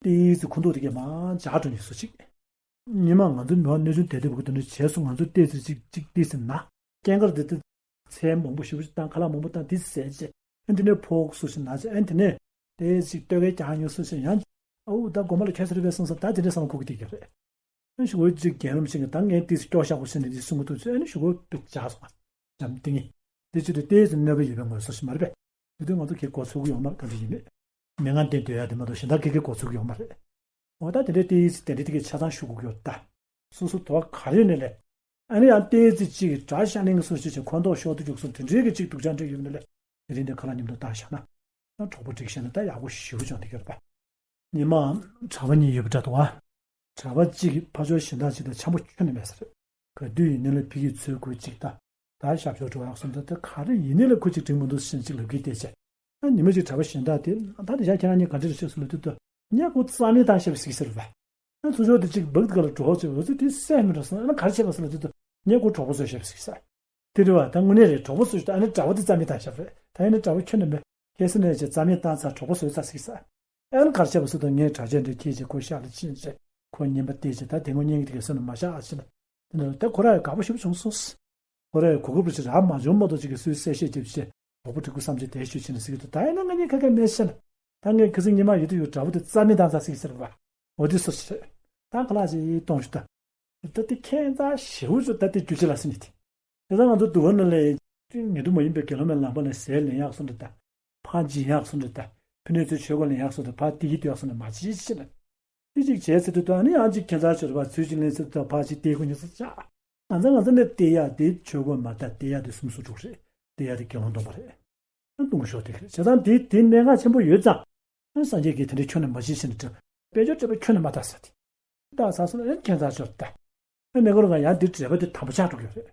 ཏོག་ཙམ་ཁུ་མདོག་དེ་གས་མར་འཇགས་འགྲོ་ནས་སུ་ཅིག་ཉི་མ་ང་ཚོ་མི་བ་གནོད་སྐྱོན་དེ་འདྲ་བུ་གི་དོན་དུ་བྱས་སོང་། ང་ཚོ་ཏོག་ཙམ་ཅིག་ཅིག་ཏོག་ཙམ་ན་སྐྱེན་ཀར་དེ་དེ་ཚལ་མང་པོ་ཞེ་པོ་ཅིག་བཏང་། ཁ་ལག་མང་པོ་བཏང་། དེ་ཟས་བྱས། ཨ་དེ་ནས་ཕོག་སུ་ཞིག་ན་བྱས། ཨ་དེ་ནས་དེ་ཅིག་ལྟོ་གས་ཀྱང་ཉོ་སུ་ཞིག་ཡང་། ཨོ་ད་དགོན་པ་ལ་ཁྱད་སར་བས་སོང་ས། ད་དེ་འདྲའི་བསམ་བློ་འཁོར་གི་བསྡད་ཀྱི་རེད། ཨ་ཞུ་བོ་ཅིག་རྒན་རབས་ཤིག་གིས་ད་ངས་ཏོག་ཙམ་སྐྱོ་ཤག་པོ་བྱས་ནས་འདི་གསུང་གི་འདུག་ཅེས། ཨ་ནི་ཞུ་བོ་དཔེ་འཇགས་སོང་། འཇམ་ཏིང་ངེ་འདི་ཅི་དུས་ཏོག་ཙམ་གནོད་པ་ཡོད་པའི་ངོས་སུ་ཞིག་མ་རེད་པས། དེ་དུས་ང་ཚོ་གི་མགོ་ཚོས་ཀྱི་ཡོད་མ་རེད། ག་འདྲ་ཡིན་མེད། མི་ང་བསྟན་སྡོད་ཡ་དེ་མ་གཏོགས་གཞན་དག་གི་གི་མགོ་ཚོས་ཀྱི་ཡོད་མ་རེད། འོ་ད་དེ་འདྲའི་ཏོག་ཙམ་དེ་འདྲའི་དེ་གི་ཆ་ཚང་ཞུ་དགོས་ཀྱི་ཡོད་ད། སོ་སོ་དོ་ག་རེ་ནས་ལས། ཨ་ནི་ཡང་ཏོག་ཙམ་ཅིག་གྲྭ་ཤག་གླིང་གི་སོ་ཞིག་ཅིག་ཁོ་མདོག་ཤོར་དུ་རྒྱུག་སོང་། དེ་འདྲའི་གི་ཅིག་སྡུག་ཅག་འདྲ་ཡོད་ནས་ལས། དེ་རིང་འདི་ཁ་ལག་མཉམ་དུ་བཏང་བཞག་ན། ད་གྲོགས་པོ་སྒྲིག་བཞག་ན་ད་ཡག་པོ་ཞེ་པོ་བྱུང་བསྡད་ཀྱི་རེད་པ། ཉི་མ་གྲྭ་པ་གཉིས་ཡོད་པ་འདྲ་འདུག་ཨ། གྲྭ་པ་གཅིག་གིས་ཕ་ཇོ་གཞན་དག་ཅིག་དང་འཆམ་པོ་ཁྱོན་ནས་མེད་ས་རེད། ག་དུས་ཡིན་ནའི་ལ་ཕ་གིར་ཚུར་ཁོ་གཅིག་ད། ད་ཞབས་ཞུ་འགྲོ་ཡག་སོང་ད། ད་ག་རེ་ཡིན་ནའི་ལ་ཁོ་གཅིག་འགྲིག་མི་འདུག་ཟེར་ནས་གཅིག་ལབ་ཀྱི་བལྟས་བྱས། ཨ་ཉི་མ་གཅིག་གྲྭ་པ་གཞན་དག་དེ་ད་དེ་ཤག་ཁྱེད་རང་གཉིས་ག་འདྲ་རེད་ཤག་ཟེར་ལབ་དུས་ད། ངས་ཁོ་རྩ་མེད་བཏང་བཞག་པ་ཟིག་ཟེར་བ། ཨ་ཚུར་ཕྱོགས་དེ་གཅིག་སྦག་དེ་ག་ལ་འགྲོ་ཅེས་འོ་ཚོད་དེ་སེམས་མི་འགྲོ་སོང་། ཨ་ན་ག་རེ་བྱས་པ་ཟེར་ལབ་དུས་ད། ངས་ཁོ་གྲོགས་པོ་བཟོས་བཞག་པ་ཟིག་ཟེར། དེ་རེད་བ། ད་དངོས་གནས་རེད། གྲོགས་པོ་བཟོས་བཞག་ཨ་ནི་གྲྭ་པ་དེ་རྩ་མེད་བཏང་བཞག་པ་རེད། ད་ཡིན་ན་གྲྭ་པ་ཁྱོན་ནས་མེད། ཁྱེད་སེམས་ནས་ཅིག་རྩ་མེད་བཏང་ཚར། གྲོགས་པོ་བཟོས་ཚར་ཟིག་ཟེར། ཨ་ནི་ག་རེ་བྱས་པ་ཟེར་ད། ངས་གྲྭ་ཆས་འདྲ་ཁྱེར་བྱས་ཁོ་ཤག་ལ་ཕྱིན་བྱས་ཁོ་རྔན་པ་སྟེར་བྱས། ད་དེ་སྔོན་བརྙན་གྱི་དེ་ག་སོང་ན་མ་བཞག་ཨ་ཕྱིན་ན། དེ་ནས་ད་ཁོ་རང་ཡང་དགའ་པོ་ཞེ་པོ་བྱུང་སོང་། ཁོ་རང་ཡང་གོ་སྐབས་རེ་ཅིག་རག་མ་བྱུང་མ་གཏོགས་ཅིག་གི་སུས་གསལ་བཤད་རྒྱབ་བྱས་གྲོགས་པོ་སྒྲིག་དགོས་བསམ་བྱས་དེ་ཞུས་ཕྱིན་ན་ཟེར་གྱི་འདུག་ད་ཡིན་ན་ང་གཉིས་ཁ་ཁ་མེད་ཤེ་ན། ད་ངས་ཁ་སང་ཉི་མ་ཡོད་དུས་ཡོད་གྲྭ་པོ་དེ་རྩ་མེད་བཏང་ཚར་ཟིག་ཟེར་བ། འོ་དེ་སུ་ཟེར། ད་ཁ་ལག་ཅིག་གཏོང་ཞུ་ད། ད་དེ་ཁྱད་མཚར་ཞེ་པོ་ཅིག་ད་དེ་རྒྱུ་ཅི་ལ་ཟེར་ནས་དེ། དེ་ཚོ་ང་ཚོ་འདུག་བ་ན་ལས། ངེས་དུ་མ་ཡིན་པའི་དགེ་སློང་མའི་ལམ་པ་ལ་ཟས་ལེན་ཡག་སོང་འདྲ་ད། ཕར་སྦྱིན་ཡག་སོང་འདྲ་ད། ཕ་ནུས་ཚོའི་ཆོས་སྒོ་ལེན་ཡག་སོང་འདྲ། ཕར་བསྟི་གི་སྡོད་ཡག་སོང་འདྲ་མ་བྱེད་ཅེས་ལ། དེ་གཅིག་བྱས་ཚེ་དུས་ད་ནི་ཡང་གཅིག་ཁྱད་མཚར་ཆོས་ར་བ་ཚུལ་གཅིག་ལེན་ཚེ་དུས་ད་ཕར་གཅིག་བལྟས་ཁོ་ཉོ་ས་ཆགས། ང་ཚོ་ང་ཚོ་ནས་བལྟས་ཡག་དེ་ཆོས་སྒོ་མ་ད། བལྟས་ཡག་དེ་སུམ་ཅུ་དྲུག་རེད། བལྟས་ཡག་དེ་དགེ་སློང་སྡོམ་པ་རེད། ཨ་ལྟུང་ཤོར་དེ་ག་རེད། བྱས་ཙང་དེ་དེ་གནད་འགག་ཆེན་པོ་ཡོད་ཙང་། ཨ་སངས་རྒྱས་ཀྱིས་དེ་འདྲའི་ཁྱོན་ནས་མ་བྱེད་ཟེར་ནས་དྲན། དཔལ་འབྱོར་སྤྲད་པ་ཁྱོན་ནས་མ་ད་ཟེར་ཏེ། ད་ཟ་སོང་ན་ཨེ་ཁྱད་མཚར་ཆོས་ད། ཨ་ནེ་གོར་ག་ཡང་དེ་འབྲེལ་བ་དེ་དམ་པོ་ཆགས་འགྲོ་གི་རེད།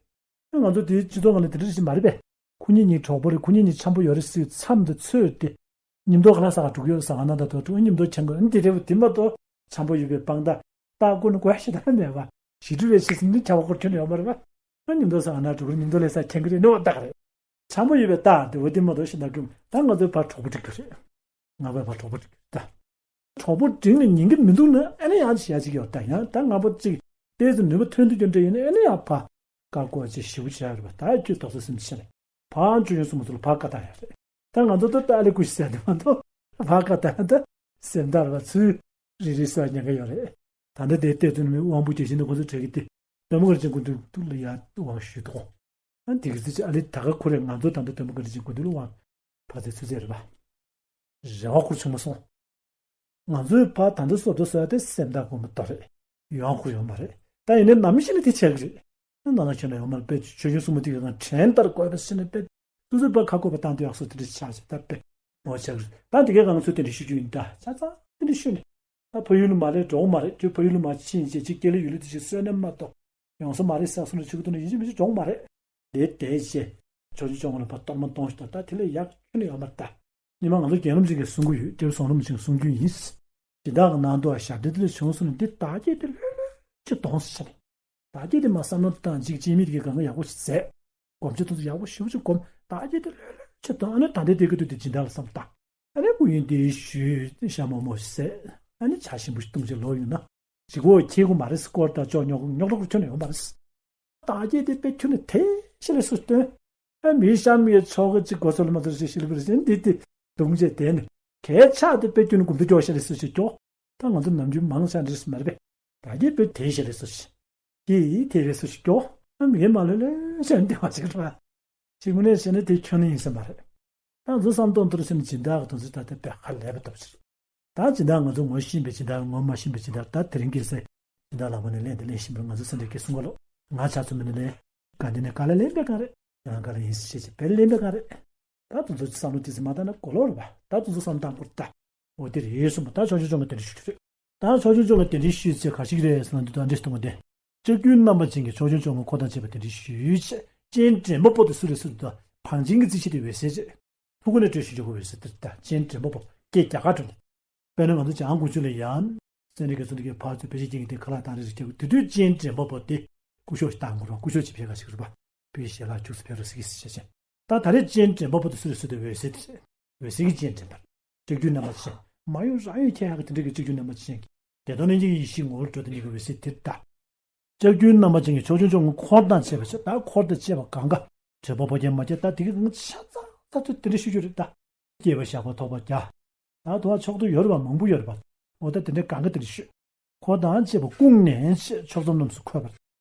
ཨ་ང་ཚོ་དེའི་སྤྱི་ཚོགས་ནང་ལ་དེ་འདྲ་ཞིག་མ་རེད་པས། ཁོ་གཉིས་གཉིས་གྲོགས་པོ་རེད། ཁོ་གཉིས་གཉིས་འཆམ་པོ་ཡོད་རེད་ཟེར་མཚམས་དེ་ཚོས་ཏེ། ཉིན་ཐོ་ག་ལ་ས་ག་འགྲོ་གི་ཡོད་ས་ག་ན་ད་དོ་འགྲོ་ཉིན་ཐོ་ཆེན་གོ་འདི་རེད་བ། དེ་མ་གཏོགས་འཆམ་པོ་ཡོད་པའི་དཔང་རྟགས་རྟགས་ཀུན་དགོས་ཤེས་ད་མེད་པ། ཞི་ཁྲོ་རེ་ཆེ་ཟིན་ནི་ཁྱབ་པ་སྐོར་ཁྱོན་ཡོད་མ་རེད་པ། ཨ་ཉིན་ཐོ་ས་ག་ན་འགྲོ་གི་རེད། ཉིན་ཐོ་ལས་ས་ཁྱེད་གི་རེད་ནོ་ད་ག་རེད། འཆམ་པོ་ཡོད་པའི་རྟགས་དེ་འོ་དེ་མ་གཏོགས་ཤེས་ད་གི་ད་ང་ཚོའི་བར་གྲོགས་པོ་འགྲིག་གི་རེད། ང་བའི་བར་གྲོགས་པོ་འགྲིག་གི་རེད་ད། གྲོགས་པོ་འགྲིག་ནས་ཉན་གི་མི་འདུག་ན་ཨ་ནི་ཡང་ཅི་ཡ་ཅིག་ཡོད་ད། ཡང་ད་ང་པོ་ཅིག་ཏོག་ཙམ་ནུས་པ་ཐོན་ཐུབ་རྒྱུ་འདྲ་ཡིན་ན་ཨ་ནི་ཡང་ཕ་བཀའ་བསྒོ་ཅིག་ཞིབ་བྱ་ཡོད་རེད་པ། ད་ཁྱོད་ཏོག་ཙམ་སེམས་ཤེས་ནས་ཕ་ཆོས་སྐྱོང་སྲུང་མ་ཚོ་ལ་ཕ་བཀའ་བཏང་ཡོད་རེད། ད་ང་ཚོ་ད་ཏཱ་ལི་ཀུ་ཤི་ཟེར་དེ་མ་གཏོགས་ཕ་བཀའ་བཏང་ད་སེམས་དར་བ་ཚུལ་རེ་རེ་གསོ་ཉན་གི་ཡོད་རེད། ད་ལྟ་དེ་ལྟས་དོན་མི་དབང་པོ་བརྒྱ་བྱིན་ནི་ཁོ་ཚོ་གྲས་ཀྱི་དེ་དོན་མོ་ག་རེ་ཅན་ཀུན་ཏུ་ལ་ཡ་དབང་ཞུས་དོ། ཨ་འདི་གི་ཚེ་ཨ་ལི་ད་ག་ཁོ་རེ་ང་ཚོ་ད་ལྟ་དོན་མོ་ག་རེ་ཅན་ཀུན་ཏུ་ལ་དབང་ཕ་ཚེ་ཚུལ་ཚེ་རེད་པ། རེ་བ་ཁུར་བྱུང་མ་སོང་། ང་ཚོའི་ཕ་ད་ལྟ་སོབ་ཏུ་སོ་ཡ་དེ་སེམས་ཐག་གོ་མི་ཏོ་རེད། ཡོང་ཁུར་ཡོང་མ་རེད། ད་ཡིན་ནའི་ནམ་ཞིག་ནས་དེ་ཆགས་ཀྱི་རེད། ནང་ན་ཁྱོད་ན་ཡོང་མ་རེད་པས། ཆོས་སྐྱོང་སྲུང་མ་དེ་ག་ང་དྲན་ལྟར་དགོས་པ་ཟེར་ནས་པས། སོ་སོའི་ཕ་ཁ་བསྐོ་བ་བཏང་དུས་ཡག་སོ་དེ་འདྲ་ཆགས་ཆེ་ད་པས། ངོ་ཆགས་ཀྱི་རེད། ད་དེ་གས་ང་ཚོས་དེ་འདྲ་ཞུ་རྒྱུ་ཡིན་ད། ཆ་ཚང་དེ་འདྲ་ཞུ་ནས། ད་ཕ་ཡུལ་ལ་མ་སླེབས་འགྲོ་གི་མ་རེད། ཁྱོད་ཕ་ཡུལ་ལ་མ་ཕྱིན་བྱས་ཅིག་སྐྱེ་ལེ་ཡུལ་ལ་དེ་ཅིག་གསོན་ནས་མ་གཏོགས་ཡོང་ས་མ་རེད་ཟེར་སོང་ན་ཆུ་ཁུ་ཐུ་ན་ཡིན་གཅིག་མིན་གཅིག་འགྲོ་གི་མ་རེད། དེ་དེ་བྱས། ཕྱོགས་བཅུའི་སྐྱོང་བ་ལ་ཕར་གཏོར་མ་གཏོང་ཞིག་དང་ད་དེ་ལས་ཡག་ཁྱོན་ནས་ཡོད་མ་རེད་ད། ཉི་མ་ང་ཚོ་རྒན་རབས་ཅིག་གིས་གསུང་གི་ཡོད། སྐྱབས་བཟང་རིན་པོ་ཆེས་གསུང་རྒྱུ་ཡིན། སྦྱིན་བདག་གི་ནང་དུ་ཞབས་འདྲེན་དེ་ལས་བྱུང་སོང་ན་འདི་བདག་བསྐྱེད་དེ་ལྷོད་ལྷོད་ཅིག་གཏོང་ཟེར་བྱས་ནས། བདག་བསྐྱེད་དེ་མར་བསམ་བློ་བཏང་ཅིག་ཅིག་མི་དེ་གས་གང་ག་ཡག་པོ་ཞིག་མཛད། སྒོམ་ཆེན་ཐུགས་སུ་ཡག་པོ་ཞེ་པོ་ཅིག་སྒོམ། བདག་བསྐྱེད་དེ་ལྷོད་ལྷོད་ཅིག་གཏོང་། ཨ་ནི་ད་ལྟའི་དེ་གི་དུས་དེ་སྦྱིན་བདག་ལ་བསམ་བློ་བཏང་། ཨ་ནི་སྐུ་ཡོན་ཏན་ཞུས་ཤ་མོག་མོག་བཟས། ཨ་ནི་ཇ་ཞིམ་པོ་ཞིག་བཏུང་བྱས་ལོག་ཡོང་ན། ཞི་གོ་ཁྱེད་གོ་མ་རེད་སྐོར་དང་ཅོག་ཉོག་ཉོག་ཉོག་ཁྱོན་ནས་ཡོང་མ་རེད། བདག་བསྐྱེད་དེ་དཔེ་ཁྱོན་ནས་དེ་ཤེས་ལས་སུ་སྟོན། ཨ་མི་ཤ་མི་ཆོག་གི་ཅིག་གོ་ཚོད་ལ་མ་ཚོད་ཞིག་ཤི་ལ་བུར་ཞིག་འདི་དེ་དུང་བྱས་དེ་ནི་གས་ཆག་དེ་དཔེ་ཁྱོན་ནས་གོམ་དུ་སྐྱོ་ཤེས་ལས་སུ་ཞིག་སྐྱོ། ད་ང་ཚོ་ནམ་རྒྱུན་མང་ཆགས་འདྲེས་མ་རེད་པས། བདག་བསྐྱེད་དཔེ་དེ་ཤེས་ལས་སུ་ཞིག་གིས་དེ་བས་སུ་ཞིག་སྐྱོ། ཨ་མི་མ་ལོས་ལོས་ཤ་འདི་བ་ཞིག་རེད་པ། ཞིག་དངོས་གནས་བཤད་ན་དེ་ཁྱོན་ནས་ཡིན་ས་མ་རེད། ད་ང་ཚོ་བསམ་སྟངས་ཐོར་ཕྱིན་ནས་སྦྱིན་བདག་གི་དོན་ཚོད་ད་ལྟ་དཔེ་ཧ་ལས་པ་ལྟ་བུ་ཞིག་རེད། ད་སྦྱིན་བདག་ང་ཚོ་ངོ་ཤེས་པའི་སྦྱིན་བདག་ངོ་མ་ཤེས་པའི་སྦྱིན་བདག་ད་དེ་རིང་ཁ་སང་སྦྱིན་བདག་ལག་པ་ནས་ལེན་དེ་ལེན་བཞིན་པར་ང་ཚོ་སེམས་ཁྲལ་སྐྱེ་གསུང་ག་ལོ། ང་ཆ་ཚོད་མི་ནས་ལེན། ག་འདི་ནས་ག་ལ་ལེན་པའི་གང་རེད། ཡང་ག་ལ་ཡིན་ཞེས་བྱས་པས་ལེན་པའི་གང་རེད། ད་དེ་ཚོ་བསམ་བློ་དེ་ཚོ་མ་བཏང་ན་གོ་ལོག་རེད་པ། ད་དེ་ཚོ་བསམ་བཏང་དགོས་ད། འོ་དེ་རེད་གསུངས་པ། ད་ཆོས་སྐྱོང་སྐྱོང་མ་དེ་འདྲ་ཞུ་རྒྱུ་རེད། ད་ཆོས་སྐྱོང་སྐྱོང་མ་དེ་འདྲ་ཞུས་ཚེ་ག་ཞིག་རེད་ཟེར་ན་འདི་དང་འདྲེས་གཏོང་བ་དེ། ལྕགས་ཀྱུ་རྣམ་པ་ཅན་གྱི་ཆོས་སྐྱོང་སྐྱོང་མ་ཁོ་དང་བཅས་པ་དེ་འདྲ་ཞུས་བྱས། སྤྱན་འདྲེན་པ་པོ་དེ་སུ་རེད་ཟེར་དུས་ད་བང་ཆེན་གྱི་རྩིས་གཞི་དེ་འོད་ཟེར་བྱས། ཐུགས་ཀ་ནས་སྤྲོས་ཤིག་འཇོག་དགོས་པའི་ཟེར་དེ་ད་སྤྱན་འདྲེན་པ་པོ་སྐད་རྒྱག་ག་འགྲོ་ནས། དཔེར་ན་ང་ཚོ་བྱང་ཀོང་ཇོ་ལ་ཡང་། སེ་འབྲས་དགེ་ཚོ་འདི་གའི་ཕར་ཚུར་བེད་སྤྱོད་ཀྱིན་དེ་ཁ་ལག་བཏང་རེས་རེས་རྒྱག་དགོས། དེ་དུས་སྤྱན་འདྲེན་པ་པོ་དེ་སྐུ་ཞབས་ཤིག་བཏང་དགོས་རེད་པ། སྐུ་ཞབས་ཅིག་ཕེབས་ག་ཞིག་རེད་པ། བོད་ཞལ་ལག་ཁྱུག་ཙམ་ཕེབས་རོགས་ཟེར་གྱི་ཟེར་བྱས་བྱས། ད་ད་རེས་སྤྱན་འདྲེན་པ་པོ་དེ་སུ་རེད་ཟེར་དུས་འོད་ཟེར་དེ་རེད། འོད་ཟེར་གྱི་སྤྱན་འདྲེན་པ། ལྕགས་ཀྱུ་རྣམ་པ་ཅན། མ་གཡོས་རང་གཡོས་ཁྱེད་ཡག་གི་དེ་འདྲ་གི་ལྕགས་ཀྱུ་རྣམ་པ་ཅན་གྱི་བདེ་སྟོང་ལྷན་སྐྱེས་ཀྱི་ཡེ་ཤེས་ངོ་བོར་འགྲོ་དེ་ཉིད་ཀྱི་འོད་གསལ་དེ་ལྟ། ལྕགས་ཀྱུའི་རྣམ་པ་ཅན་གྱི་ཕྱོགས་སྐྱོང་ལྕོགས་ངོ་འཁོར་དང་བཅས་པ་བྱས། ད་འཁོར་དང་བཅས་པ་གང་ག་དྲེགས་པ་ཕོ་རྒྱས་མ་རྒྱས། ད་དེ་གི་གང་ཆ་ཚང་ཚ་ཚོད་དེ་འདྲ་ཤོད་རྒྱུ་རེད་ད། སྐྱེས་པ་ཞགས་པ་ཐོགས་པ་བརྒྱ། ད་དུ་བ་ཕྱོགས་དུ་ཡོད་རེད་པ། མང་པོ་ཡོད་རེད་པ། འོ་ད་དེ་འདྲ་གང་ག་དེ་འདྲ་ཤོད། འཁོར་དང་བཅས་པ་བཀུག་ནས་ཕྱོགས་མཚམས་རྣམས་སུ་འཁོད་པ།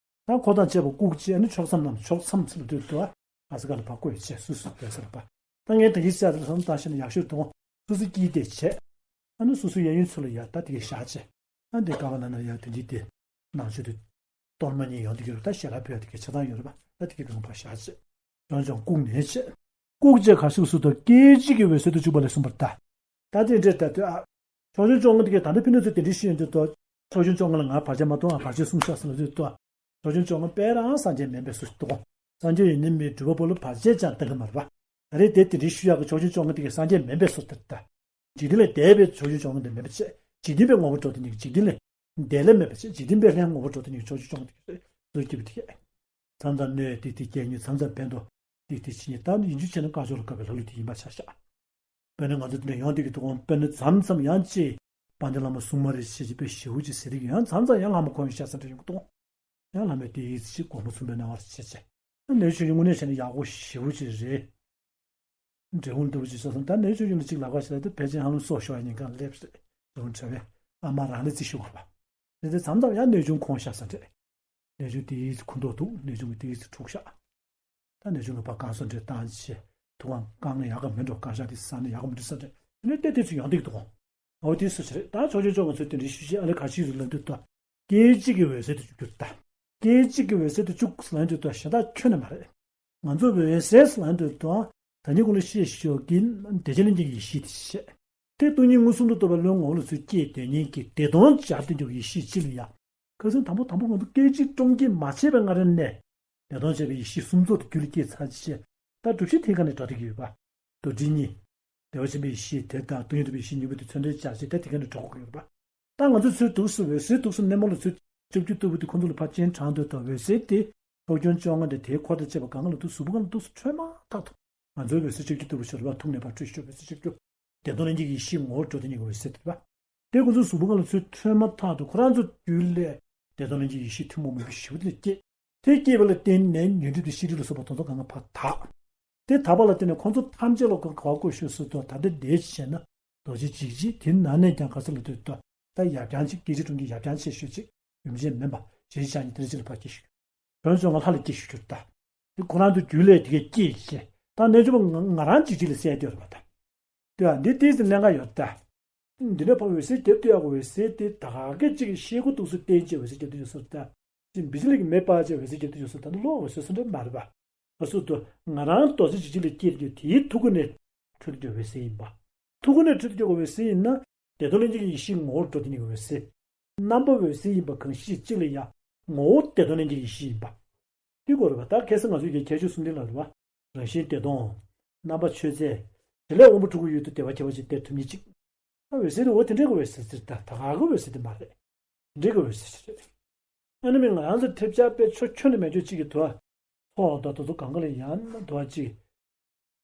ད་འཁོར་དང་བཅས་པ་བཀུག་བྱས་ནས་ཕྱོགས་མཚམས་རྣམས། ཕྱོགས་མཚམས་ཟེར་དུས་དུ་ཨ་ས་ག་ལ་བ་བཀོད་བྱས་སུ་སུ་བས་ཟེར་བ། ད་ངས་དེ་ཡིས་བཤད་དུ་སོང་ད་ཤེས་ན་ཡག་ཤོས་དང་སུ་སུ་སྐྱིད་དེ་བྱས། ཨ་ནི་སུ་སུ་གཡས་གཡོན་ཚུར་ལ་ཡ་ད་དེ་གའི་བཞག་བྱས། ཨ་འདི་ཀ་བ་ན་ན་ཡ་དེ་འདི་དེ་ནང་ཆོས་དེ་གཏོར་མ་གཉིས་ཡོང་དེ་གི་རུ་ད་ཞལ་ལག་ཕུལ་ཡ་དེ་གའི་ཆ་ཚང་ཡོད་རེད་པ། ད་དེ་གའི་གང་བ་བཞག་བྱས། ཡོངས་སྦྱོང་བཀུག་ནས་བྱས། བཀུག་བྱས་ག་སུ་སུ་དང་སྐད་ཅིག་གི་འོད་ཟེར་དུ་བཅུག་པ་ལས་གསུངས་པར་ལྟ། ད་དེ་འདྲས་ལྟ་དུས་ཨ། ཕྱོགས་སྐྱོང་ལྕོགས་ངོ་དེ་གའི་ད་ལྟ་ཕི་ནུ་ཚོ་དེ་འདྲས་ཤེས་ཡོན་དུ་དོ། ཕྱོགས་སྐྱོང་ལྕོགས་ངོ་ལ་ང་བར་ཆད་མ་གཏོང་ཨ་བར་ཆད་སྲུང་ཤག་ཟེར་ལ་དུས་དོ། ཕྱོགས་སྐྱོང་ལྕོགས་ངོ་དཔེ་རང་སངས་རྒྱས་མིན་པའི་སུ་དོ། སངས་རྒྱས་ཡིན་ནི་མིན་སྒྲུབ་པ་པོ་ལ་བར་ཆད་ཀྱང་བཏང་གི་མ་རེད་པ། ད་རེས་དེ་དེ་འདྲས་ཞུ་ཡག་གི་ཕྱོགས་སྐྱོང་ལྕོགས་ངོ་དེ་གའི་སངས་རྒྱས་མིན་པའི་སུ་དེར་ལྟ། འཇིག་རྟེན་ལས་འདས་པའི་ཕྱོགས་སྐྱོང་ལྕོགས་ངོ་དེ་མིན་པ་བྱས། འཇིག་རྟེན་པའི་ངོ་བོ་འགྲོ་དེ་ཉིད་འཇིག་རྟེན་ལས་འདས་ལས་མེད་པ་བྱས། འཇིག་རྟེན་པའི་ལྷའི་ངོ་བོ་འགྲོ་དེ་ཉིད་ཕྱོགས་སྐྱོང་ལྕོགས་ངོ་དེ་གའི་སུ་སྐྱིད་པ་དེ་གའི། མཚམས་མཚམས་གནོད་ཏིག་ཏིག་སྐྱེ་ཉིད་མཚམས་མཚམས་ཕན་འདོགས་ཏིག་ཏིག་ཕྱི་ཉིད་ད་ནི་ཡིན་རྒྱུ་བྱས་ན་དཀར་ཕྱོགས་ལ་དགའ་བའི་ལྷ་ཀླུ་དེ་ཡིན་པ་ཆ་བཞག་དཔེར་ན་ང་ཚོ་འདི་ནས་ཡོང་དེ་གི་དུས་གོང་དཔེར་ན་མཚམས་མཚམས་ཡང་ཅིག་དཔལ་ལྡན་བླ་མ་སྲུང་མ་རེད་ཞེས་ཅིག་དཔེ་ཞེ་པོ་ཅིག་ཟེར་དེ་གི་ཡང་མཚམས་མཚམས་ཡང་ལྷ་མོ་ཁོང་ཡང་ཤ་ཚ་འདྲ་ཡོང་གི་འདུག་ཡང་ལྷ་མོས་དེ་ཡིས་ཅིག་སྒོ་མོ་ཚུམ་པའི་སྣང་བ་ཞེས་བྱས། ཨ་ནེའུ་ཆོས་ཀྱི་དངོས་གནས་བྱས་ན་ཡག་པོ་ཞེ་པོ་ཅིག་རེད། འབྲས་སྤུངས་ལྟ་བུ་ཅིག་སོགས་སམ་ད་ནེའུ་ཆོས་ཀྱི་ལ་ཅིག་ལབ་པ་ཞིག་ལ་དེ་ཕལ་ཆེར་ཧ་ལམ་སྲོག་ཤོར་ཡ་ཉེན་ཁ་སླེབས་རེད། འབྲས་སྤུངས་བྲལ་བས་ཨ་མ་རང་ལ་ཅིག་ཤོར་བ་རེད། དེ་མཚམས་མཚམས་ཡང་ནེའུ་ཆུང་ཁོང་ཤ་ཚ་འདྲ། ནེའུ་ཆུང་དེ་ཡིས་ཁུ་མདོག་འདུག་ནེའུ་ཆུང་གི་དེ་ཡིས་འཁྲུག་ཤག་ད་ནེའུ་ཆུང་གི་ཕ་གང་སོ་འདྲེ་བཏང་ཆེ། ཐུགས་ཁང་གང་ཡག་ག་མི་འགྲོ་གང་ཤག་དེ་ས་ནས་ཡག་ག་མི་འགྲོ་ས་འདྲེ། དེ་ནས་ལྟས་ལྟས་ཚུལ་ཡོང་འདུག་འདུག་གོ་འོ་དེ་སུ་ཆེ་རེད། ད་ཕྱོགས་སྐྱོང་ལྕོགས་ངོ་ཚོས་དེ་འདྲའི་ཞུ་བྱེད་ཨ་ལེ་ག་ཞིག་རུ་ལ་འདུག་ཏོ། སྐད་ཅིག་གི་འོད་ཟེར་དུ་བཅུག་གྱུར་ད། སྐད་ཅིག་གི་འོད་ཟེར་དུ་བཅུག་ལ་འདུག་ཏོ་གཞན་དག་ཁྱོན་ནས་མ་རེད། ང་ཚོ་འོད་ཟེར་ལ་འདུག་ཏོ། ད་ནི་ཀུན་ལ་ཤེས་ཤོག་གིན་བདེ་ཆེན་གླིང་གི་ཡེ་ཤེས་དེ་བཤད། དེ་སྟོང་ཉིད་མངོན་སུམ་དུ་རྟོགས་པའི་བློའི་ངོ་བོ་ལ་ཚུར་སྐྱེས་དོན་གཉིས་ཀྱི་བདེ་སྟོང་སྦྱར་དུ་འཇུག་ཡེ་ཤེས་ཅི་ལ་ཡ། ཁ་སང་དང་པོ་དང་པོ་ང་ཚོ་སྐད་ཅིག་སྟོང་སྐྱེས་མ་བྱས་པའི་སྔ་རོལ་ནས། བདེ་སྟོང་བྱས་པའི་ཡེ་ཤེས་གསུམ་ཚོགས་དེ་རྒྱུད་ལ་སྐྱེས་ཚར་ཅི་བྱས། ད་སྒྲུབ་བྱེད་དེ་ག་ནས་འགྲོ་བསྡད་ཀྱི་ཡོད་པ། རྡོ་རྗེ་གཉིས། བདེ་བ་ཆེན་པོའི་ཡེ་ཤེས་དེ་དང་སྟོང་ཉིད་རྟོགས་པའི་ཡེ་ཤེས་གཉིས་པོ་དེ་མཚོན་དོན་སྦྱར་ཅི་ད་དེ་ག་ནས་འགྲོ་དགོས་ཀྱི་ཡོད་པ། ད་ང་ཚོ་ཚུར་འདུག་སུ་འོད་གསལ་འདུག་སུ་སྣེ་མོ་ལ་ཚུར་ལྕགས་ཀྱུ་ལྟ་བུ་དེ་ཁོ་ཚོ་ལ་ཕར་སྤྱན་དྲངས་འདུག་ཏོ། འོད་གསལ་དེ་ཕྱོགས་སྐྱོང་ལྕོགས་ངོ་དེ་དེའི་འཁོར་དང་བཅས་པ་གང་ག་ལ་འདུག་གཟུགས་པོ་གང་ལ་འདུག་སུ་འཕྲོས་མ་ཐག་ཏུ། ང་ཚོའི་འོད་གསལ་ལྕགས་ཀྱུ་ལྟ་བུ་ཤར་བ་ཐུགས་ནས་ཕར་འཕྲོས་ཤོག་འོད་གསལ་ལྕགས་ཀྱུ། བདེ་སྟོང་ལྷན་སྐྱེས་ཀྱི་ཡེ་ཤེས་ངོ་བོར་འགྲོ་དེ་ཉིད་ཀྱི་འོད་གསལ་དེ་རེད་པ། དེ་ཁོ་ཚོའི་གཟུགས་པོ་གང་ལ་ཚུར་འཕྲོས་མ་ཐག་ཏུ་ཁོ་རང་ཚོ་རྒྱུད་ལས་བདེ་སྟོང་ལྷན་སྐྱེས་ཀྱི་ཡེ་ཤེས་ཐུན་མོང་མ་ཡིན་པའི་ཞི་བ་དེ་ལ་སྐྱེས། དེ་སྐྱེས་པ་ལ་བརྟེན་ནས་ཉོན་སྒྲིབ་དང་ཤེས་སྒྲིབ་ལ་སོགས་པ་དེ་ཚོ་གང་ག་ཕར་དག་དེ་དག་པ་ལ་བརྟེན་ནས་ཁོ་ཚོ་ཐམས་ཅད་ལ་ག་བ་བཀོད་ཤོག་ཟེར་དུས་ད་ལྟ་འདས་བྱས་ན་རྡོ་རྗེ་འཇིགས་བྱེད་དེ་ནང་ནས་ཀྱང་ག་ས་ལ་ལྟོས་དུས་ད་ཡབ་རྐྱང་གཅིག་སྐད་ཅིག་སྟོང་གི་ཡབ་རྐྱང་ཆེ་ཤོས་གཅིག་རྒྱུ་མཚན་མིན་པ་ཞེས་བྱ་ཉིད་དེ་ལ་ཅི་ལ་ཕར་སྐྱེ་ཤོག་དོན་བྱུང་བ་ལྷ་ལ་སྐྱེ་ཤོག་གྱུར་ད། དེ་ཁོ་རང་ཚོ་རྒྱུད་ལས་དེ་གས་སྐྱེས་ཤེ། ད་གནས་ཆུང་པ་ང་ང་རང་འཇིགས་བྱེད་ལ་གསལ་བསྟོད་རེད་པ་ད། ལྟོས་ཨ་འདི་ཏིས་ཀླན་ཀ་ཡོད་ད། འདི་ནས་ཕར་འོད་ཟེར་རྒྱབ་ཏུ་ཡག་གི་འོད་ཟེར་དེ་ད་ག་གི་ཅིག་ཤེལ་སྒོ་འདུག་སུ་བསྟན་ཅེས་འོད་ཟེར་རྒྱབ་ཏུ་ཡོད་སོ་ད། ཅིག་བི་ཇི་ལི་གི་མེ་སྤར་ཅེས་འོད་ཟེར་རྒྱབ་ཏུ་ཡོད་སོ་ད་ནི་ལོག་འོད་ཟེར་སུ་འདྲ་མ་རེད་པ། ཨ་སུ་དུ་ང་རང་རྡོ་རྗེ་འཇིགས་བྱེད་ལ་སྐྱེས་ཏེ་དེའི་ཐུགས་ཀ་ནས་འཕྲོས་ཏེ་འོད་ཟེར་ཡིན་པ། ཐུགས་ཀ་ནས་འཕྲོས་ཏེ་འོད་ཟེར་ཡིན་ན། བདེ་སྟོང་ལྷན་སྐྱེས་ཀྱི་ཡེ་ཤེས་ངོ་བོར་འགྲོ་དེ་ཉིད་ཀྱི་འོད་ཟེར། རྣམ་པ་འོད་ཟེར་ཡིན་པ་གང་ཞིག་གཅིག་ལ་ཡང་ངོ་བོ་བདེ་སྟོང་ལྷན་སྐྱེས་ཀྱི་ཡེ་ཤེས་ཡིན་པ། འདི་སྐོར་བ་ད་ཁ་སང་ང་ཚོས་ཀྱི་ཁྱད་ཆོས་གསུམ་ལྡན་ལ་རེད་བ། རང་བཞིན་བདེ་སྟོང་། རྣམ་པ་ཆོས་མཛད། དེ་ལས་དབང་པོ་དྲུག་གི་ཡུལ་དུ་བདེ་བ་ཁྱད་པར་ཅན་སྟེར་ཐུབ་མཁན་གཅིག་ཨ་འོད་ཟེར་དེ་འོ་དེ་འདྲའི་གི་འོད་ཟེར་ཟེར་ད་ད་ག་གི་འོད་ཟེར་དེ་མ་རེད། འདྲའི་གི་འོད་ཟེར་ཞིག་རེད། ཨ་ནི་མི་ང་རང་ཚོ་ཐེབས་ཆག་པའི་ཆོ་ཁྱོན་ནས་མེད་ཆོག་གཅིག་གི་དུ་བ། ཚོགས་དང་དེ་ཚོ་གང་ག་ལ་ཡང་དུ་བ་གཅིག་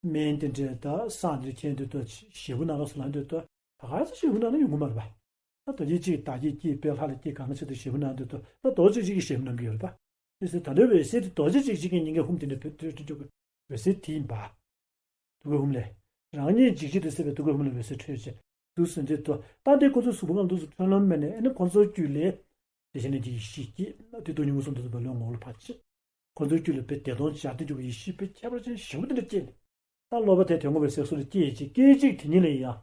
སྨན་དེ་འདྲས་དང་བསང་དེ་འདྲས་ཁྱེར་འདུག་ཏོ། ཞེ་པོ་ནང་ལ་སུ་ལངས་འདུག་ཏོ། ད་ག་ཚོད་ཞེ་པོ་ནང་ལ་ཡོང་གི་མ་རེད་པ། ད་རྡོ་རྗེ་གཅིག་བདག་བསྐྱེད་ཀྱིས་དཔལ་ལྷ་ལ་སྐྱེས་གང་ག་ཆེད་དུ་ཞེ་པོ་ནང་འདུག་ཏོ། ད་རྡོ་རྗེ་གཅིག་གིས་ཞེ་པོ་ནང་གི་ཡོད་རེད་པ། དེ་ཚོ་ད་ལྟའི་འོད་ཟེར་དེ་རྡོ་རྗེ་གཅིག་གཅིག་གི་སྙིང་གའི་ཧུམ་དེ་འདྲ་བོད་ཐོས་ཁྲི་འཇུག་གི་འོད་ཟེར་དེ་ཡིན་པ། ཐུགས་ཀའི་ཧུམ་ལས། རང་ཉིད་འཇིགས་བྱེད་དུ་སད་པའི་ཐུགས་ཀའི་ཧུམ་ལས་འོད་ཟེར་འཕྲོས་བྱས། འདུག་ཟེར་འདི་ཏོ། ད་འདི་ཁོ་ཚོའི་གཟུགས་པོ་ནང་འདུག་སུ་ཁྲོན་ལམ་མེད་ནས་ཨ་ནི་ཁོ་ཚོའི་རྒྱུད་ལས། དེ་བཞིན་གྱི་ཡེ་ཤེས་ཀྱིས་དེ་སྟོང་ཉིད་མངོན་སུམ་དུ་རྟོགས་པའི་བློའི་ངོ་བོ་ལ་ཕར་ཕྱིན། ཁོ་ཚོའི་རྒྱུད་ལ་དཔེ་བདེ་སྟོང་སྦྱར་ཏེ་འཇུག་པའི་ཡེ་ཤེས་དཔེ་ཁྱད་པར་ཅན་ཞེ་པོ་དེ་འདྲ་སྐྱེས་ནས། ད་སློབ་པ་དེ་དོན་ངོ་བའི་སེམས་གསོ་ལ་སྐྱེས་ཀྱི་སྐད་ཅིག་དེ་ཉིད་ལ་ཡང་།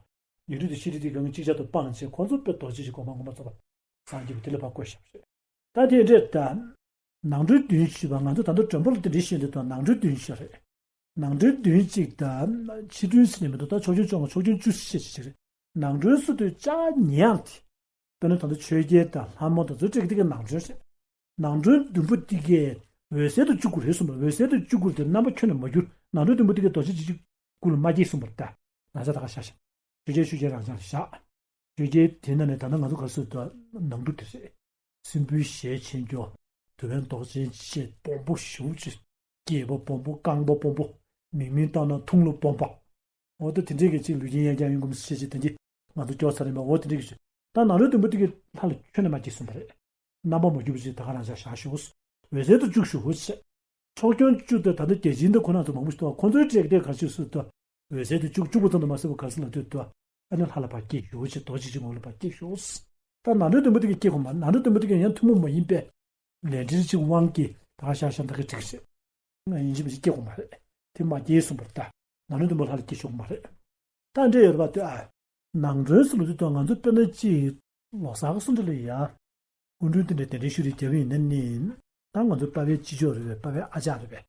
ཉོན་སྒྲིབ་དང་ཤེས་སྒྲིབ་དེ་གང་གཅིག་ཆར་དུ་སྤངས་བྱས་ཁོ་ཚོ་དཔེ་རྡོ་རྗེ་གི་གོ་འཕང་ངོ་མ་རྫོགས་པ། སངས་རྒྱས་པའི་དེ་ལ་ཕར་བཀོད་བཞག་པ་རེད། ད་དེ་འདྲས་ད། ནང་ཁྲོལ་བདུན་ཞུས་པ་ང་ཚོ་ད་ལྟ་མགྲོན་པོ་ལ་དེ་འདྲའི་ཤོད་འདི་དང་ནང་ཁྲོལ་བདུན་ཞུ་རེད། ནང་ཁྲོལ་བདུན་གཅིག་དང་ཕྱི་ཁྲོལ་ཟེར་ནས་མི་འདུག་ད་ཕྱོགས་སྐྱོང་ལྕོགས་ངོ་ཕྱོགས་སྐྱོང་བཅུ་ཞེས་ཅིག་རེད། ནང་ཁྲོལ་སུ་དུ་ལྕགས་ཉེ་ཡང་དེ། དཔེར་ན་ད་ལྟ་ཆོས་རྒྱལ་དང་ལྷ་མོ་དང་ཚོ་སྤྲེལ་གྱི་དེ་གའི་ནང་ཁྲོལ་རེད། ནང་ཁྲོལ་བདུན་པོ་དེ་གའི་འོད་གསལ་དུ་བཅུག་དགོས་རེད་གསུངས་པ་འོད་གསལ་དུ་བཅུག་དགོས་དེ་རྣམ་པ་ཁྱོན་ནས་མ་འགྱུར། ནང་ཁྲོལ་བདུན་པོ་དེ་གའི་རྡོ་རྗེ་འཇིགས་བྱེད་ཀུན་ལ་མ་སྐྱེས་གསུངས་པ་རེད་ད། ན་ཚ་ད་ག་ཤ་ཤ། ཆོས་རྒྱལ་ཆོས་རྒྱལ་རང་ཅག་ལ་བཞག་ཆོས་རྒྱལ་དེ་ནང་ནས་ད་ལྟ་ང་ཚོ་ག་སུ་དང་ནང་དུ་དེ་རེད། སྲིན་པོའི་ཞལ་ཆེན་སྐྱོ། དུ་བའི་མདོག་ཅན་ཆེ་སྦོམ་པོ་ཞེ་པོ་ཅིག་སྐྱེས་པ་སྦོམ་པོ་རྐང་པ་སྦོམ་པོ། མིག་མིག་བལྟས་ན་ཐུང་ལ་སྦོམ་པ། འོ་ད་དེ་འདྲས་ཀྱི་ཅིག་ལུས་ཅན་གཡས་བརྐྱང་གཡོན་བསྐུམ་ཞེས་བྱས་དེ་འདི། ང་ཚོ་སྐྱོར་ཚར་ཡིན་པ། འོ་དེ་འདྲ་གི་ཞིག་ད་ནཱ་རོའི་བདུན་པོ་དེ་གིས་ལྷ་ལ་ཁྱོན་ནས་མ་སྐྱེས་གསུངས་པ་རེད། རྣམ་པ་མ་གྱུར་པ་ཅིག་ད་ག་རང་ཅག་བཞག་ཤོག་འོད་གསལ་དུ་བཅུག་ཤོག་ཟེར། ཕྱོགས་སྐྱོན་བཅུ་དེ་ད་ལྟ་བརྒྱ་བྱིན་དང་ཁོ་རང་ཚོ་མང་པོ་ཞིག་འདུག་ཁོ་ཚོའི་གྲས་དེ་ག་ཅིག་སུ་འདུག་འོད་གསལ་དུ་བཅུག་བཅུག་པ་ཙམ་དུ་མ་ཟད་པར་ག་རེ་ཟེར་ལབ་དུས་འདུག་ཨ་ནི་ལྷ་ལ་ཕར་སྐྱེས་ཤོག་ཅེས། རྡོ་རྗེ་འཆང་གི་ངོ་བོ་ལ་ཕར་སྐྱེས་ཤོག་ད་ནཱ་རོའི་བདུན་པོ་དེ་གིས་སྐྱེ་དགོས་མ་རེད། ནཱ་རོའི་བདུན་པོ་དེ་གིས་ཡང་ཐུན་མོང་མ་ཡིན་པའི་ལས་འབྲེལ་གཅིག་དབང་གིས་ད་ག་ཤར་ཤར་འདི་ག་འགྲིག་ཟེར། ང་ཡིན་གཅིག་མིན་གཅིག་སྐྱེ་དགོས་མ་རེད། དེ་མ་སྐྱེས་གསུངས་པ་རེད་ད། ནཱ་རོའི་བདུན་པོ་ལྷ་ལ་སྐྱེ་ཆོག་གི་མ་རེད། ད་འདྲེ་ཡོད་པ་དེ་ཨ། ནང་ཁྲོལ་སུ་ལ་དུས་དང་ང་ཚོ་དཔེར་ན་ཅིག་ལོ་གསར་ག་སུ་འདྲ་ལ་ཡ། སྐུ་མགྲོན་དེ་འདྲ་གདན་འདྲེན་ཞུ་རེས་རྒྱབ་ཡིན་ན་ནི། ད་ང་ཚོ་པ་ཕའི་གཅེན་གཅུང་རེད་པས། པ་ཕའི་ཨ་ཅག་རེད་པས།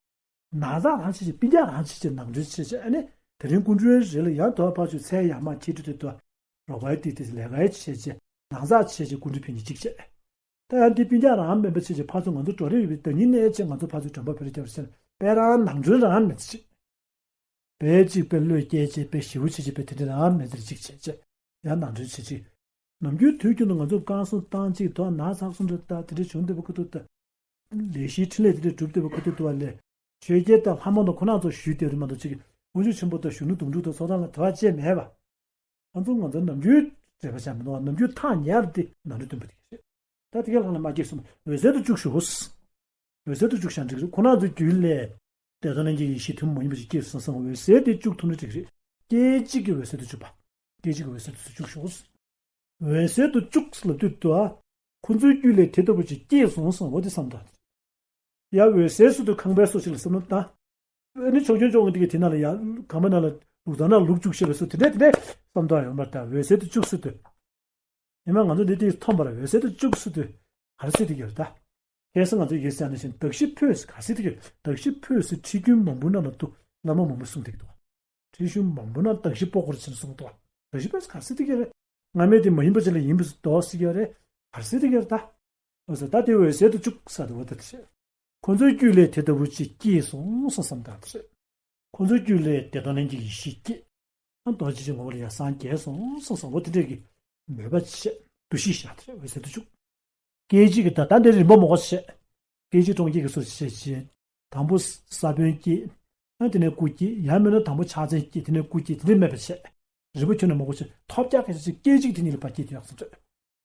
ནང་ཚགས་རང་བྱེད་ཅིག་སྤུན་ཀྱག་རང་བྱེད་ཅིག་ནང་ཁྲོལ་བྱེད་ཅིག་ཨ་ནི། དེ་རིང་སྐུ་མགྲོན་རེད་ལ་ཡང་དོ་བ་ཕར་ཚུར་ཚལ་ཡར་མར་འཁྱེར་འགྲོ་དུས་དོ། རོགས་པའི་ཏི་ཏི་ལས་ཀའི་བྱེད་ཅིག་ནང་ཚགས་བྱེད་ཅིག་སྐུ་མགྲོན་ཕེབས་ཉིན་གཅིག་བྱས། ད་ཡང་འདི་སྤུན་ཀྱག་རང་མིན་པ་བྱེད་ཅིག་ཕར་ཚུར་ང་ཚོ་འགྲོ་རེས་ཡོད་པའི་ཟླ་ཉིན་གནས་ཆེད་ང་ཚོ་ཕར་ཚུར་མགྲོན་པོ་ཕེབས་རེས་རྒྱབ་རེས་བྱས་ན་དཔེ་རང་ནང་ཁྲོལ་རང་མེད་ཅིག་པའི་གཅིག་པའི་བློས་སྐྱེལ་བྱས་པའི་ཞེ་པོ་བྱེད་བྱས་པའི་དེ་འདྲ་རང་མེད་ཟེར་གཅིག་བྱས་བྱས། ཡང་ནང་ཁྲོལ་བྱེད་ཅིག་ནམ་རྒྱུན་དུས་རྒྱུན་དུ་ང་ཚོ་བསྐང་གསོ་བཏང་གཅིག་དོ་ནང་ཚགས་གསུམ་འདྲ་ད་དེ་འདྲ་བྱུང་བསྡད་པ་ཁུ་ཐུག་ད། ལས་གཞིའི་འཕྲིན་ལས་དེ་འདྲ་གྲུབ་བསྡད་པ་ཁུ་ཐུག་ཏུ་བ་ལས། ཆོས་རྒྱལ་དང་ལྷ་མོ་དང་ཁོ་རང་ཚོ་ཞུས་བསྡད་རེད་མ་གཏོགས་གཅིག་དབུ་མཆོད་ཆེན་པོ་དང་གཞོན་ནུ་དུང་ཕྲུག་དང་ཚོགས་གཙོ་ལ་དོ་བ་བཅས་མེད་པ། ང་ཚོ་ང་ཚོ་ནམ་རྒྱུན་འབྲེལ་བ་བྱ་མི་འདུག་ནམ་རྒྱུན་ཐག་ཉེ་བ་དེ་ནང་དུ་སྟོན་པ་དེ་རེད། ད་དེ་གའི་ལྷག་ན་མ་སྐྱེས་གསུམ་འོད་གསལ་དུ་བཅུག་ཞུ། འོད་གསལ་དུ་བཅུག་བཞག་འགྲིག་རེད། ཁོ་རང་ཚོའི་རྒྱུད་ལས། བདེ་སྟོང་ལྷན་སྐྱེས་ཀྱི་ཡེ་ཤེས་ཐུན་མོང་མ་ཡིན་པ་ཞིག་སྐྱེས་སོང་བསམ། འོད་གསལ་དེ་བཅུག་ཐུབ་ན་འགྲིག་རེད། སྐད་ཅིག་གིས་འོད་གསལ་དུ་བཅུག་པ། སྐད་ཅིག་གིས་འོད་གསལ་དུ་བཅུག་ཞུ། འོད་གསལ་དུ་བཅུག་ལབ་དུས་དུ་ཨ། ཁོ་ཚོའི་རྒྱུད་ལས་དེ་ལྟ་བུ་ཅིག་སྐྱེས་སོང་བསམ། འོ་དེ་བསམ་དང་། ཡ་འོད་གསལ་སུ་དུ་ཁང་པའི་སོ་ཞིག་ལ་བསམ་བློ་བཏང་། ཨ་ནི་ཕྱོགས་སྐྱོན་བཅོ་ལྔ་འདི་གི་དེ་ན་ལ་ཡ། ཁང་པ་ན་ལ་ལུག་ཚང་ན་ལུག་བཅུག་ཤེས་པའི་སུ་དེ་འདྲས་དེ་འདྲས་བསམ་དང་ཡོང་བར་ད་འོད་གསལ་དུ་བཅུག་སུ་དུ། ཡིན་ན་ང་ཚོ་འདི་དེ་མཐོང་བར་འོད་གསལ་དུ་བཅུག་སུ་དུ། ག་རེ་ཟེར་དེ་གི་རེད་ད། ཁ་སང་ང་ཚོ་ཡིག་ཟེར་ན་བཞིན་གདགས་གཞི་འཕོས་ཟེར་ག་རེ་ཟེར་དེ་གི་རེད། གདགས་གཞི་འཕོས་ཟེར་ཁྲིད་རྒྱུན་མང་པོ་ནང་ལ་འདུག་བླ་མ་མང་པོ་གསུངས་དེ་གི་འདུག་ཁྲིད་རྒྱུན་མང་པོ་ན་གདགས་གཞི་སྤོ་སྐོར་ཕྱིན་གསུངས་འདུག་གདགས་གཞི་འཕོས་ཟེར་ག་རེ་ཟེར་དེ་གི་རེད། སྔ་མའི་དེ་མ་ཡིན་པ་ཅིག་ལ་ཡིན་པ་ཟེར་འདུག་ཟེར་གི་རེད། ག་རེ་ཟེར་དེ་གི་རེད་ད། འོ་ཟེར་ད་དེ་འོད་གསལ་དུ་བཅུག་ས་དེ་འོ་ད་དེ་རེད། ཁོ་ཚོའི་རྒྱུད་ལས་དེ་ལྟ་བུ་ཅིག་སྐྱེས་སོང་བསམ་ད་དེ་རེད། ཁོ་ཚོའི་རྒྱུད་ལས་བདེ་སྟོང་ལྷན་སྐྱེས་ཀྱི་ཡེ་ཤེས་སྐྱེས། ཨ་རྡོ་རྗེ་ཅན་ངོ་བོ་ལ་ཡང་སངས་རྒྱས་སོང་བསམ་བསམ་འོ་དེ་འདྲས་ཀྱི་མོས་པ་བྱས། འདུ་ཤེས་བཞག་དེ་རེད། འོད་གསལ་དུ་བཅུག་སྐད་ཅིག་གིས་ད་ལྟ་འདི་རིམ་པ་མང་པོ་བྱས། སྐད་ཅིག་གྲོང་ཁྱེར་གྱི་སོ་བྱས་བྱས། དང་པོ་ས་བོན་སྐྱེས། ཨ་དེ་ནས་སྐུ་སྐྱེས། ཡང་མིན་ན་དང་པོ་ཕྱག་མཚན་སྐྱེས། དེ་ནས་སྐུ་སྐྱེས། དེ་འདྲས་མེད་པ་བྱས། རིམ་པ་ཁྱོན་ནས་མང་པོ་བྱས། ཐོབ་རྒྱག་གི་ཅིག་སྐད་ཅིག་དེ་གཉིས་ལ་ཕར་སྐྱེས་དུ་ཡག་སོང་འདྲ།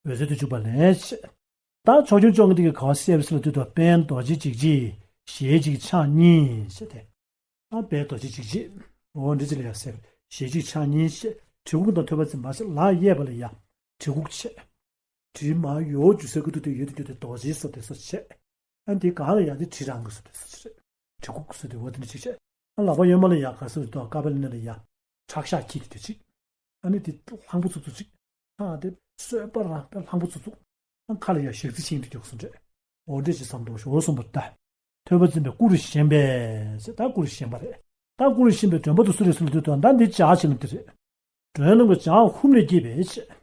འོད་གསལ་དུ་བཅུག་པ་ལས་བྱས། ད་ཕྱོགས་སྐྱོན་བཅོ་ལྔ་དེ་གི་ག་བ་བསལ་བའི་སྲོལ་དུ་དང་། དཔལ་རྡོ་རྗེ་འཇིགས་བྱེད་ཞལ་གཅིག་ཕྱག་གཉིས་ཞེས་ཏེ། ཨ་དཔལ་རྡོ་རྗེ་འཇིགས་བྱེད། འོ་འདི་ཅི་ལ་ཡ་ཟེར། ཞལ་གཅིག་ཕྱག་གཉིས་ཞེས་གྲི་གུག་དང་ཐོད་པ་འཛིན་པ་ཞེས་ལག་གཡས་པ་ལ་ཡ་གྲི་གུག་བྱས། གྲི་མ་ཡོ་རྒྱུ་སའི་ཁུ་ཐུག་དེ་ཡོད་དུ་གྱུར་ཏེ་རྡོ་རྗེའི་སོ་དེ་སོ་བྱས། ཨ་འདི་གང་ལ་ཡ་དེ་གྲི་རང་གི་སོ་དེ་སོ་བྱས། གྲི་གུག་སོ་དེ་འོ་དེ་འདྲ་ཅིག་བྱས། ཨ་ལག་པ་གཡོན་མ་ལ་ཡ་ག་སོ་དེ་དོ་ཀ་པ་ལི་ན་ལ་ཡ་ཁྲག་ཤ་འཁྱིལ་དེ་དེ་ཅིག་ཨ་ནི་དེ་ལྷང་པོ་ཚུགས་ཚུགས་ཅིག་ཨ་དེ་གསོད་པ་རང་དཔེ་ལྷང་པོ་ཚུགས་ཚུགས། ཨ་ཁ་ལ་ཡ་ཞག་རྩི་ཤིང་དུ་རྒྱུགས་སོང་འདྲ། འོ་འདྲ་ཅིག་བསམ་འདུག་ཞོ་གསུངས་པ་ལྟ། ཐོད་པ་འཛིན་པའི་སྐུ་རུ་བཞེངས་པས་ཟེར། ད་སྐུ་རུ་བཞེངས་པ་རེད། ད་སྐུ་རུ་བཞེངས་པའི་མགྲོན་པོ་དེ་སུ་རེད་ཟེར་ལབ་དུས་དང་། ད་འདི་ལྗགས་ཕྱི་ལ་འདི་རེད། མགྲོན་རྣམས་ཀྱི་ལྗགས་ཧུམ་ལས་སྐྱེས་པའི་ཕྱིར།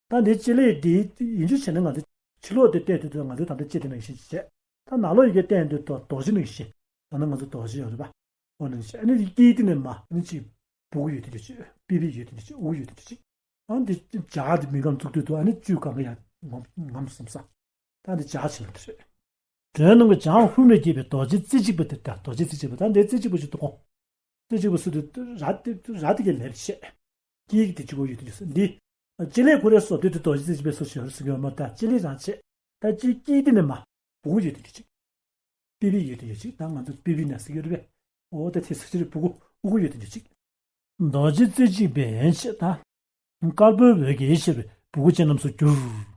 ད་འདི་ལྕེ་ལས་འདི་ཡིན་རྒྱུ་བྱས་ན་ང་ཚོ་ཕྱི་ལོགས་དེ་བལྟས་དུས་དང་ང་ཚོའི་ད་ལྟ་ལྕེ་དེ་ནང་བཞིན་བྱས། ད་ནང་ལོགས་ཡི་གེ་བལྟས་དུས་དང་རྡོ་རྗེ་ནང་བཞིན། ད་ནི་ང་ཚོ་རྡོ་རྗེ་ཡོད་རེད་པ། འོ་ནང་བཞིན། ཨ་ནི་དཀྱིལ་དེ་ནས་མར་ཨ་ནི་གཅིག་སྦུ་གུ་ཡོད་དེ་འདྲ་ཅིག་པི་པི་ཡོད་དེ་འདྲ་ཅིག་དབུ་གུ་ཡོད་དེ་འདྲ་ཅིག་ཨ་ནི་ལྗགས་དེ་མི་འགམ་བཙུགས་དུས་དུ་ཨ་ནི་བཅུད་གང་ག་ཡང་ངམ་ངམ་བསམ་ས། ད་འདི་ལྗགས་ཕྱི་ལ་འདི་རེད། མགྲོན་རྣམས་ཀྱི་ལྗགས་ཧུམ་ལས་སྐྱེས་པའི་རྡོ་རྗེ་རྩེ་གཅིག་པ་དེ་ལྟར། རྡོ་རྗེ་རྩེ་གཅིག་པ་ད་འདི་རྩེ་གཅིག་པ་ཞིག་འདུག་གོ། རྩེ་གཅིག་པ་སུ་དེ་ར་དེ་ར་དེ་གའི་ལེབ་བྱས། དཀྱིལ་གྱི་དེ་གཅིག་པོ་ཡོད་དེ་འདྲ་ས་འདི། ལྕེ་ལས་ཁོ་རའི་སོ་དེ་དེ་རྡོ་རྗེ་རྩེ་གཅིག་པའི་སོ་ཞིག་ཡོད་རེད་ཟེར་གྱི་ཡོད་མ་རེད། ད་ལྕེ་ལས་རང་བྱས། ད་ལྕེ་དཀྱིལ་དེ་ནས་མར་སྦུ་གུ་ཡོད་དེ་འདྲ་ཅིག་པི་པི་ཡོད་དེ་འདྲ་ཅིག་ད་ང་ཚོ་པི་པི་ན་ཟེར་གྱི་རེད་པས། འོ་ད་དེ་ཟེར་གྱི་རེད། སྦུ་གུ་སྦུ་གུ་ཡོད་དེ་འདྲ་ཅིག་རྡོ་རྗེ་རྩེ་གཅིག་པའི་ཕྱིར་ད། དཀར་པོའི་འོད་ཀྱི་ཕྱིར་སྦུ་གུ་ཅན་རྣམས་སུ་གྱུར།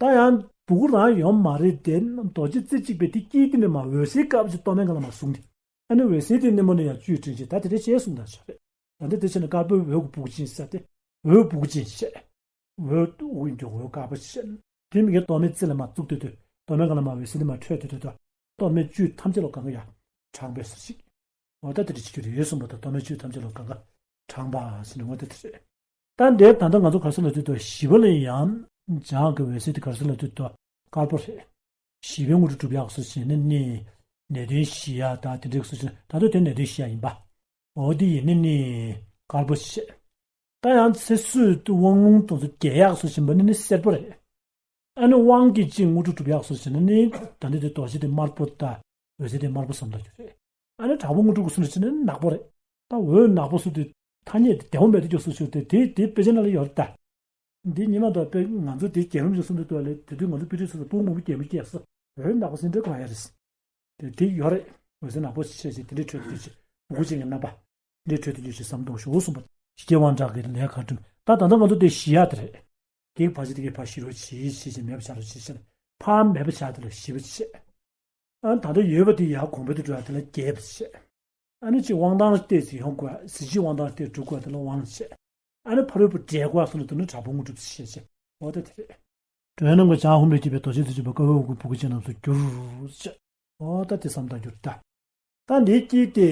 ད་ཡང་སྦུ་གུ་རང་ཡོད་མ་རེད་དེ། རྡོ་རྗེ་རྩེ་གཅིག་པའི་དེ་དཀྱིལ་དེ་ནས་མར་འོད་ཟེར་དཀར་པོ་ཅིག་སྟོད་སྨད་གང་ལ་མར་བཟུང་སྟེ། ཨ་ནི་འོད་ཟེར་དེ་སྣེ་མོ་ནས་ཡར་བཅུད་དྲངས་བྱས། ད་དེ་འདྲ་བྱས་གསུངས་དང་བྱ་རེད། ད་འདི་དེ་བྱས་ན་དཀར་པོའི་འོད་ཀྱི་སྦུ་གུ་ཅན་ཟེར་ཏེ། འོད་སྦུ་གུ་ཅན་བཤད། འོད་དབུགས་འགྱུར་འོད་དཀར་པོ་བཤད། དེ་མི་དགེ་སྟོད་སྨད་རྩེ་ལ་མར་བཙུགས་དུས་དུས་སྟོད་སྨད་གང་ལ་མར་འོད་ཟེར་དེ་མར་འཕྲོས་དུས་དུས་དུ་སྟོད་སྨད་བཅུད་ཐམས་ཅད་ལ་གང་ག་ཡར་དྲངས་པའི་ཟེར་ཞིག་འོ་ད་དེ་འདྲ་བྱེད་རྒྱུ་རེད་གསུངས་པ་དང་། སྟོད་སྨད་བཅུད་ཐམས་ཅད་ལ་གང་ག་དྲངས་པ་ཟེར་ནས་འོ་ད་དེ་རེད། ད་འདིར་ད་ལྟ་ང་ཚོ་ག་རེ་ཟེར་ལབ་དུས་དུས་བཞི་པ་ལ་ཡང་ལྗགས་ཀྱི་འོད་ཟེར་དེ་ག་རེ་ཟེར་ལབ་དུས་དུས་དཀར་པོ་རེད། བཞི་པའི་དངོས་གྲུབ་སྒྲུབ་ཡག་སོ་བྱས་ནས་ནི། ནད་གདོན་ཞི་ཡ་ད་དེ་འདྲའི་སོ་བྱས་ད་དུང་དེ་ནད་གདོན་ཞི་ཡ་ཡིན་པ། འོ་དེ་ཡིན་ནི་ནི་དཀར་པོ་བཤད། ད་ཡང་ཚེ་བསོད་དབང་ལུང་དང་ཚོ་རྒྱས་ཡག་སོ་བྱས་པ་ནི་ནི་སེར་པོ་རེད། ཨ་ནི་དབང་གིས་ཅིག་དངོས་གྲུབ་སྒྲུབ་ཡག་སོ་བྱས་ན་ནི་ད་འདི་དེ་རྡོ་རྗེ་དེ་དམར་པོ་ད། འོད་ཟེར་དེ་དམར་པོ་བསམ་ད་རྒྱུ་རེད། ཨ་ནི་དྲག་པོ་དངོས་གྲུབ་ཀྱི་སོ་བྱས་ན་ནག་པོ་རེད། ད་འོད་ནག་པོ་སོ་དེ་ཐ་སྙད་དེ་བདེ་བོ་མེད་དུ་འགྱུར་སོ་བྱས་ཏེ་དེ་དེ་དཔེ་ཆ་ནང་ལ་ཡོད་རེད་ད། འདི་ཉི་མ་དང་དཔེ་ང་ཚོ་དེ་རྒྱལ་རབས་ཀྱི་གསུང་དུ་གཏོགས་ལས་དེ་དུས་ང་ཚོ་དཔེ་ཁྲིད་སོ་སོ་སྤུ་གུ་མང་པོ་རྒྱལ་མོ་སྐྱེས་སོ། འོད་ནག་པོ་སེང་ཁྲི་གང་ཡ་རེད། དེ་དེ་ཡོད་རེད། འོད་ཟེར་ནག་པོ་ཆེ་ཆེ་དེ་འདྲའི་ཁྲོད་དུ་ཆེ་ཕྲུ་གུ་ཅིག་གི་རྣམ་པ། འདྲའི་ཁྲོད་དུ་ཆེ་ཆེ་བསམ་གཏོང་ཞུ་གསུངས་པ། ཞི་རྒྱས་དབང་དྲག་གི་ལས་ཁ་བསྒྲུབས། ད་ད་ལྟ་ང་ཚོ་དེ་ཞི་ཡ་དེ་རེད། དེའི་ཕར་ཕྱི་དེ་གའི་ཕར་ཞི་རོ་ཆེ་ཆེ་ཆེ་མེད་པ་ཆགས་རོ་ཆེ་ཆེ། ཕར་མེད་པ་ཆགས་དེ་ལ་ཞི་བ་ཆེ། ཨ་ད་ལྟ་ཡོད་པ་དེ་ཡར་གོང་འཕེལ་དུ་འགྲོ་ཡ་དེ་ལ་རྒྱས་པ་བྱས། ཨ་ནི་ཅིག་དབང་ཐང་ལ་བལྟས་ཚེ་ཡོང་དགོས། གཟི་བརྗིད་དབང་ཐང་ལ་བལྟས་འགྲོ་དགོས་དེ་ལ་དབང་བྱས། ཨ་ནི་ཕ་རོལ་པོ་འབྲས་བཀོད་སོང་ལ་དུ་ནི་དྲག་པོ་དངོས་གྲུབ་ཞེས་བྱས། འོ་ད་དེ་རེད། གྲོལ་རྣམས་ཀྱི་བྱང་ཧཱུྃ་ལས་སྐྱེས་པའི་རྡོ་རྗེ་རྩེ་གཅིག་པ་ཀ་བའི་དབང་པོའི་བུ་ག་ཅན་རྣམས་སུ་གྱུར་ཅེས། འོ་ད་དེ་བསམ་བཏང་གྱུར་ད། ད་འདི་སྐྱེས་ཏེ།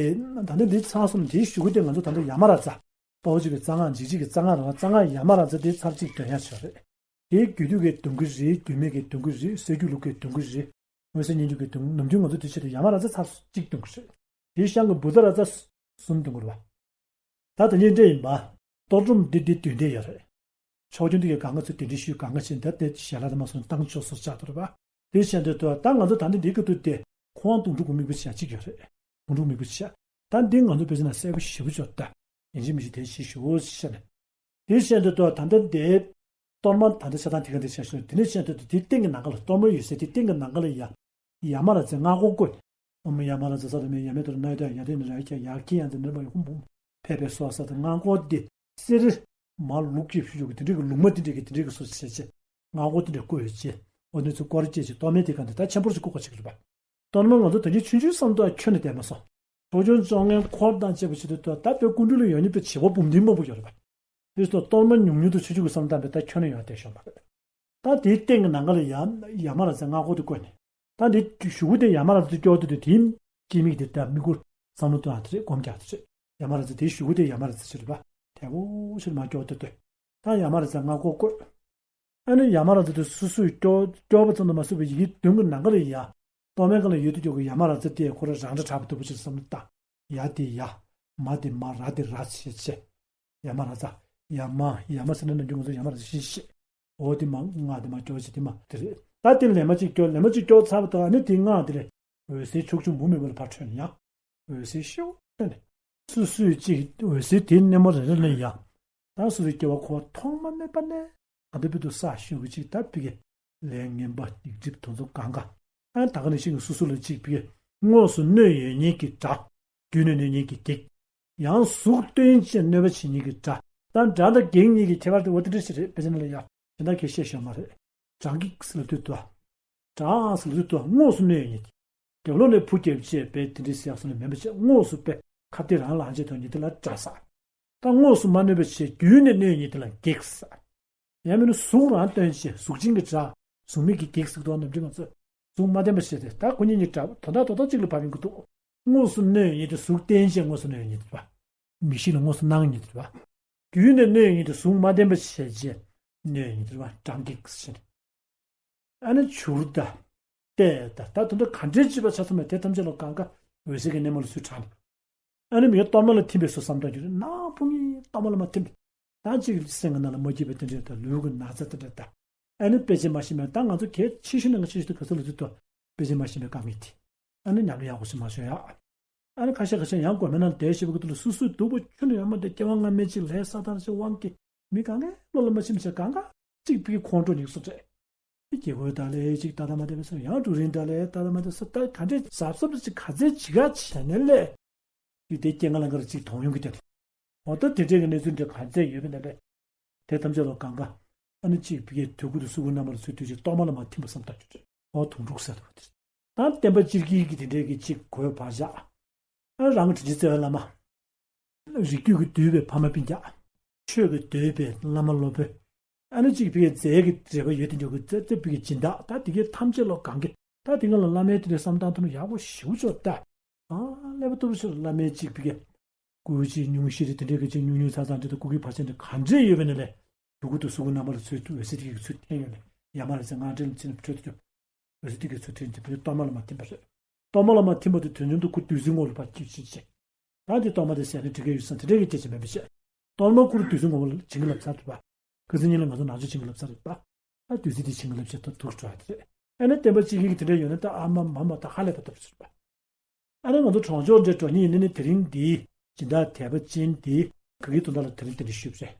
ད་ནི་འདི་ཚར་སོང་དེའི་གཞུག་གུ་དེ་ང་ཚོ་ད་ལྟ་ཡ་མ་ར་ཛ། དཔའ་བོ་གཅིག་པའི་རྩ་སྔགས་འཇིགས་བྱེད་ཀྱི་རྩ་སྔགས་ར་བ་རྩ་སྔགས་ཡ་མ་ར་ཛ་དེ་ཚར་གཅིག་འདོན་ཡ་ཆོག་རེད། དེའི་རྒྱུད་སྡུད་ཀྱི་འདོན་གྱི་རེད། རྒྱུད་སྨད་ཀྱི་འདོན་གྱི་རེད། སྲོལ་རྒྱུན་ལུགས་ཀྱི་འདོན་གྱི་རེད། མངོན་གསལ་སྙན་བརྒྱུད་ཀྱི་འདོན་ནམ་རྒྱུན་ང་ཚོ་དེ་ཆེད་དུ་ཡ་མ་ར་ཛ་ཚར་གཅིག་འདོན་གྱི་རེད། དེའི་ཤང་གི་བུདྡྷ་ར་ཛ་གསུམ་འདོན་དགོས་རེད་བ། ད་དེ་ཉིད་འདྲེ་ཡིན་པ། གཏོར་སྒྲོམ་འདི་འདི་འདོན་བསྡད་ཡོད་རེད། ཕྱོགས་སྐྱོང་འདི་གའི་གང་ག་ཚོས་དེ་འདྲའི་ཞུས་གང་ག་བྱས་འདི་དེ་ཞལ་ལག་དེ་མ་སོང་བཏང་ཆོག་སོགས་ཆགས་འདུག་རེད་པ། དེ་བཤད་འདོད་དུ་ད་ང་ཚོ་ད་འདི་འདི་གི་དུས་དེ་ཁོང་དུང་ཕྲུག་གི་མིག་དཔེ་བྱ་གཅིག་ཡོད་རེད། དུང་ཕྲུག་མིག་དཔེ་བྱ། ད་འདི་ང་ཚོ་དཔེ་ཆ་ན་གསལ་པོ་ཞེ་པོ་ཅིག་ཡོད་ད། ཡིན་གཅིག་མིན་གཅིག་དེ་ཞིག་ཞུ་ཞེས་ནས། དེ་བཤད་འདོད་དུ་ད་འདི་འདི། གཏོར་མ་ད་འདི་ཆ་ཚང་དེ་ག་འདི་བྱ་ཞུ་དེ་ནས་བཤད་འདོད་དུ་དེ་སྟེང་གི་ནང་ག་ལ་གཏོར་མ་ཡོད་ས་དེ་སྟེང་གི་ནང་ག་ལ་ཡ། ཡ་མ་ར་ཛའི་སྔགས་འཁོར་བཀོད། ཨོཾ་ཡ་མ་ར་ཛ་ས་ར་མེ་ཡ་མེ་དོ་ར་ན་ཡ་དོ་ཡ་ཡ་དེ་ནི་ར་ཡ་ཁྱ་ཡ་ཁྱི་ཡ་དེ་ནི་ར་ཡ་ཧུམ་བུམ་ཕེ་ཕེ་སོ་ས་དེ་སྔགས་འཁོར་དེ་གསེར་མ་ལུག་ཅིག་ཞུ་ཞུ་གི་དེ་འདྲའི་གི་ལུག་མ་དེ་འདྲའི་གི་དེ་འདྲའི་གི་སོ་བྱས་བྱས་སྔགས་འཁོར་དེ་འདྲའི་བཀོད་ཡོད་ཅེས་འོ་ནི་ཚོ་སྐོར་བཅས་ཀྱི་གཏོར་མའི་དེ་ག་འདི་ད་ཆེན་པོར་ཅིག་བཀོད་པ་ཅིག་རེད་པ། གཏོར་མ་ང་ཚོ་ད་ནི་ཆུང་ཆུང་བསམ་དུ་ཁྱོན་ནས་བསྡད་མ་སོང་། ཕྱོགས་སྐྱོང་བཅོ་ལྔའི་འཁོར་དང་བཅས་པ་བྱེད་དུས་ད་ད་དཔེ་སྐུ་མདུན་ལ་ཡོད་ནི་དཔེ་བྱེད་པོ་འབུམ་ལྡན་མང་པོ་ཡོད་རེད་པ། དེ་ཚོ་གཏོར་མ་ཉུང་ཉུང་དུ་ཆུང་ཆུང་གི་བསམ་བཏང་བས་ད་ཁྱོན་ནས་ཡོང་བསྡད་ཤོག་མ་རེད། ད་དེའི་སྟེང་གི་ནང་ག་ལ་ཡ་ཡ་མ་ར་ཛའི་སྔགས་འཁོར་དེ་བཀོད་ནས། ད་འདི་གཞུག་གུ་དེ་ཡ་མ་ར་ཛ་དེ་སྐྱོར་དུས་དེ་དེའི་སྐྱེ་དམིགས་དེ་ལྟར་དམིགས་སྐོར་བསམ་བློ་གཏོང་ཡ་དེ་རེད་སྒོམ་རྒྱག་དེ་རེད། ཡ་མ་ར་ཛ་དེའི་གཞུག་གུ་དེ་ཡ་མ་ར་ཛ་ཞིག་རེད་པ། དལ་པོ་ཞིག་མ་སྐྱོར་དུ་ལྟོས། ད་ཡ་མ་ར་ཛའི་སྔགས་འཁོར་བཀོད། ཨ་ནི་ཡ་མ་ར་ཛ་དེ་སོ་སོས་སྐྱོར་སྐྱོར་བ་ཙམ་དུ་མ་ཟད་པའི་ཡི་གེ་བདུན་གྱི་ནང་ག་ལ་ཡ། གཏོར་མའི་སྒང་ལ་ཡོད་དུ་སྐྱོར་གྱི་ཡ་མ་ར་ཛ་དེ་ཁོ་རང་རང་སྒྲ་གྲགས་པ་ལྟ་བུ་ཞིག་བསམ་བློ་བཏང་། ཡ་དེ་ཡ། མ་དེ་མ། ར་དེ་ར་བྱས་བྱས། ཡ་མ་ར་ཛ། ཡ་མ། ཡ་མ་ཟེར་ན་ནམ་རྒྱུན་ང་ཚོ་ཡ་མ་ར་ཛ་ཞེས་བཤད། འོ་དེ་མ་ང་དེ་མ་སྐྱོར་བྱེད་དེ་མ་དེ་རེད། ད་དེ་ལན་མ་གཅིག་སྐྱོར་ལན་མ་གཅིག་སྐྱོར་ཚར་བ་དང་ཨ་ནི་དེ་སྔགས་དེ་ལས་འོད་ཟེར་ཕྱོགས་བཅུ་མུ་མེད་པ་ལ་ཕར་འཕྲོས་ནས་ཡང་འོད་ཟེར་ཤོག་ནས། སོ་སོའི་གཅིག་འོད་ཟེར་དེའི་སྣེ་མོ་རེ་རེ་ལ་ཡང་། ད་སོ་སོའི་སྐྱེ་བ་འཁོར་བ་ཐོག་མ་མེད་པ་ནས་ད་ལྟ་བར་དུ་བསགས་ཞུ་གི་གཅིག་ད་ཕི་གེ་ལས་ངན་པ་སྡིག་སྒྲིབ་དེ་ཚོ་གང་ག་ཨ་ད་ག་ནང་བཞིན་གྱི་སོ་སོ་ལ་གཅིག་ཕི་གེ་དངོས་སུ་གནོད་ཡོད་ཉིད་ཀྱི་དགྲ། རྒྱུད་ནས་གནོད་ཉིད་ཀྱི་བགེགས། ཡང་གཟུགས་སྟོན་ཅིང་གནོད་པ་བྱེད་ཉིད་ཀྱི་དགྲ། ད་དགྲ་དང་བགེགས་གཉིས་ཀྱི་ཁྱད་པར་དེ་འོ་དེ་འདྲ་ཞིག་རེད་དཔེ་ཆ་ནང་ལ་ཡ། དེ་འདྲ་གི་བཤད་ཤོག་མ་རེད། དགྲ་བགེགས་ཟེར་ལབ་དུས་དུ། དགྲ་ཟེར་ལབ་དུས་དུ་དངོས་སུ་གནོད་ཡོད་ཉིད། རྒྱབ་ལོགས་ནས་བུ་རྒྱབ་བྱས་པའི་དེ་འདྲའི་ཟེར་ཡག་སོགས་ནི་མིན་པ་བྱས་དངོས་སུ་དཔེ་ཁ་གཏད་རང་ལ་ལངས་བྱས་དོན་ཉིད་དེ་ལ་དགྲ་ཟེར། ད་དངོས་སུ་མ་གནོད་པ་བྱས་རྒྱུད་ནས་གནོད་ཉིད་དེ་ལ་བགེགས་ཟེར། ཡང་མིན་ན་གཟུགས་རང་སྟོན་བྱས་གཟུགས་ཅན་གྱི་དགྲ། གཟུགས་མེད་ཀྱི་བགེགས་ཟེར་དོན་ནམ་རྒྱུན་ང་ཚོས་གཟུགས་མ་བསྟན་པ་བྱས་ཏེ་ད་ཁོ་གཉིས་གཉིས་དགྲ་དོན་དག་དོན་དག་གཅིག་ལ་བབ་ཡིན་གྱི་འདུག་དངོས་སུ་གནོད་ཉིད་དེ་གཟུགས་བསྟན་བྱས་དངོས་སུ་གནོད་ཉིད་དེ་རེད་པ། མི་ཤེས་ལ་དངོས་སུ་སྣང་ཉིད་དེ་རེད་པ། རྒྱུད་ནས་གནོད་ཉིད་དེ་གཟུགས་མ་བསྟན་པ་བྱས་རྗེས་གནོད་ཉིད་དེ་རེད་པ་དགྲ་བགེགས་ཟེར། ཨ་ནི་བྱུར་དང་། ཏེ་དང་ད་དེ་འདྲ་ག་འདྲའི་བྱིས་པ་ཆ་ཚང་མས་དེ་ཐམས་ཅད་ལ་གང་ག་འོད་ཟེར་གྱི་སྣེ་མོ་ལ་ཚུར་དྲངས་ནས། ཨ་ནི་མི་གཏོར་མ་ལ་ཐིམ་པའི་བཟོ་བསམ་བཏང་རྒྱུ་རེད་ན་ཕུང་གི་གཏོར་མ་ལ་མ་ཐིམ་པས། ད་གཅིག་སེམས་ཀྱི་ནང་ལ་མ་སྐྱིད་པ་དེ་འདྲ་དང་ལུས་ཀྱི་ན་ཚ་དེ་འདྲ་དང་། ཨ་ནི་དཔེ་ཆ་མ་ཤེས་པས་ད་ང་ཚོ་གལ་ཆེ་ཤོས་ནས་ང་ཆེ་ཤོས་དེ་ག་ཚོད་ལ་ཚུད་དོ། དཔེ་ཆ་མ་ཤེས་པའི་དཀའ་ངལ་དེ། ཨ་ནི་ཉམས་ལེན་ཡག་པོ་ཞིག་མ་བྱུང་ཡ། ཨ་ནི་ཁ་ཤས་ཁ་ཤས་ཡང་དགོན་པའི་ནང་ལ་བསྡད་ཤེས་པ་གི་དུས་ལ་སོ་སོའི་སྡུག་པོ་ཁྱོན་ནས་ཡོད་མ་རེད་སྐྱེ་བ་སྔ་མའི་ཅིག་ལས་ས་དང་ཞིག་དབང་གིས་མི་གང་གའི་བློ་ལ་མ་ཕྱིན་པ་ཞིག་གང་ག་གཅིག་ཕི་གི་ཁོང་ཁྲོ་ཉིག་སོ་སྤྲད། དགེ་བསྐོས་དག་ལས་ཅིག་ཏག་ཏག་མ་བསྟན་པ་སོང་ཡང་སྒྲུབ་རིམ་དག་ལས་ཏག་ཏག་མ་བསྟན་སོང་ད་ག་འདྲས་གཟབ་གཟབ་ཅིག་ག་ཚད་ཅིག་ག་བྱས་ནས་ལས། དེ་དེ་སྐྱེ་ལྔ་ལ་འགར་ཅིག་གཏོང་ཡོང་གི་དེ། འོ་ད་དེ་འདྲས་ཀྱི་གནས་ཚུལ་འདྲ་ག་ཚད་ཡོད་པའི་ནང་ལས། དེ་ཐམས་ཅད་ལ་གང་ག་ཨ་ནི་གཅིག་ཕི་གའི་དུས་ཀུན་ཏུ་སུ་གུ་རྣམ་པར་ཚུལ་དུས་ཀྱི་གཏོར་མ་ལ་མ་ཐིམ་པ་བསམ་ཐག་ཆོད་རེད། འོ་དུང་སྒྲུག་ཟེར་དུ་དེ། ད་བསྟན་པ་སྤྱི་སྒེར་གྱི་དེ་འདྲས་ཀྱི་གཅིག་གོས་བར་བཞག་ཨ་རང་གི་དྲིན་ཅན་རྩ་བའི་བླ་མ། རིགས་རྒྱུད་ཀྱིས་བསྡུས་པའི་ཕ་མ་སྤུན་ཀྱག་ཆོས་ཀྱིས་བསྡུས་པའི་བླ་མ་སློབ་དཔོན། ཨ་ནི་གཅིག་ཕི་གའི་རྫས་ཀྱི་འབྲེལ་བ་ཡོད་དེ་འཇོག་གི་རྩེ་རྩེ་ཕི་གའི་སྦྱིན་བདག་ད་དེ་གའི་ཐམས་ཅད་ལོ་གང་གི་ད་དེ་ག་ལ་བླ་མའི་དེ་འདྲའི་བསམ་སྟངས་ཐོག་ནས་ཡག་པོ་ཞེ་པོ་ཅིག་ད། ཨ་ཀླད་པ་ལྟ་བུ་ཞིག་ལ་བླ་མའི་གཅིག་ཕི་གའི་སྐུ་གཅིག་སྙུང་གཞི་རེད་དེ་འདྲའི་གི་གཅིག་སྙུང་སྙུང་ཚ་ཚ་འདྲ་དང་སྐུ་གི་བར་ཆད་འདྲ་ག་འདྲས་ཡོད་པའི་ནང་ལས་དུ་ཀུ་དུ་སུ་གུ་རྣམ་པ་ལ་ཚུལ་དུ་འོད་ཟེར་དེ་གི་ཚུལ་འཐེན་ཡོད་ནས་ཡ་མ་ར་ཟེར་ང་འདྲེན་ལ་ཕྱིན་ནས་འཕྲོད་དུ་འོད་ཟེར་དེ་གི་ཚུལ་འཐེན་དེ་བུའི་གཏོར་མ་ལ་མ་ཐིམ་པ་རེད། གཏོར་མ་ལ་མ་ཐིམ་པ་དེ་དོན་མཚུངས་དུ་ཁུ་བདུད་རྩི་ངོ་ལ་ཕར་ཁྱེར་ཕྱིན་ཆད། ད་དེ་གཏོར་མ་དེ་ཟས་ནས་འགྲིག་གི་ཡོད་ས་དེ་འདྲས་ཀྱི་སྐད་ཆ་མེད་པ་བཤད། གཏོར་མ་ཁུར་བདུད་རྩི་ངོ་ལ་བྱིན་གྱིས་བརླབས་ཚར་འདུག་པ། ཁ་སང་ཉིན་ལ་ང་ཚོ་ནང་ཆོས་བྱིན་གྱིས་བརླབས་ཚར་རེད་པ། ད་བདུད་རྩི་དེ་བྱིན་གྱིས་བརླབས་བྱས་ད་ཐུགས་སྤྲོ་བ་དེ་རེད། ཨ་ནི་བསྟན་པ་སྤྱི་སྒེར་གྱི་དེ་འདྲ་ཡོད་ན་ད་ཨ་མ་མ་མ་ད་ཧ་ལས་པ་ལྟ་བུ་ཟེར་བ། ཨ་ནི་ང་ཚོ་གྲོང་ཆོག་འདྲ་འགྲོ་ཉིན་ཡིན་ནི་ནི་དེ་རིང་འདི་སྦྱིན་བདག་དད་པ་ཅན་འདི་ག་གི་དོན་དག་ལ་དེ་རིང་དེ་འདྲ་ཞུས་པ་རེད།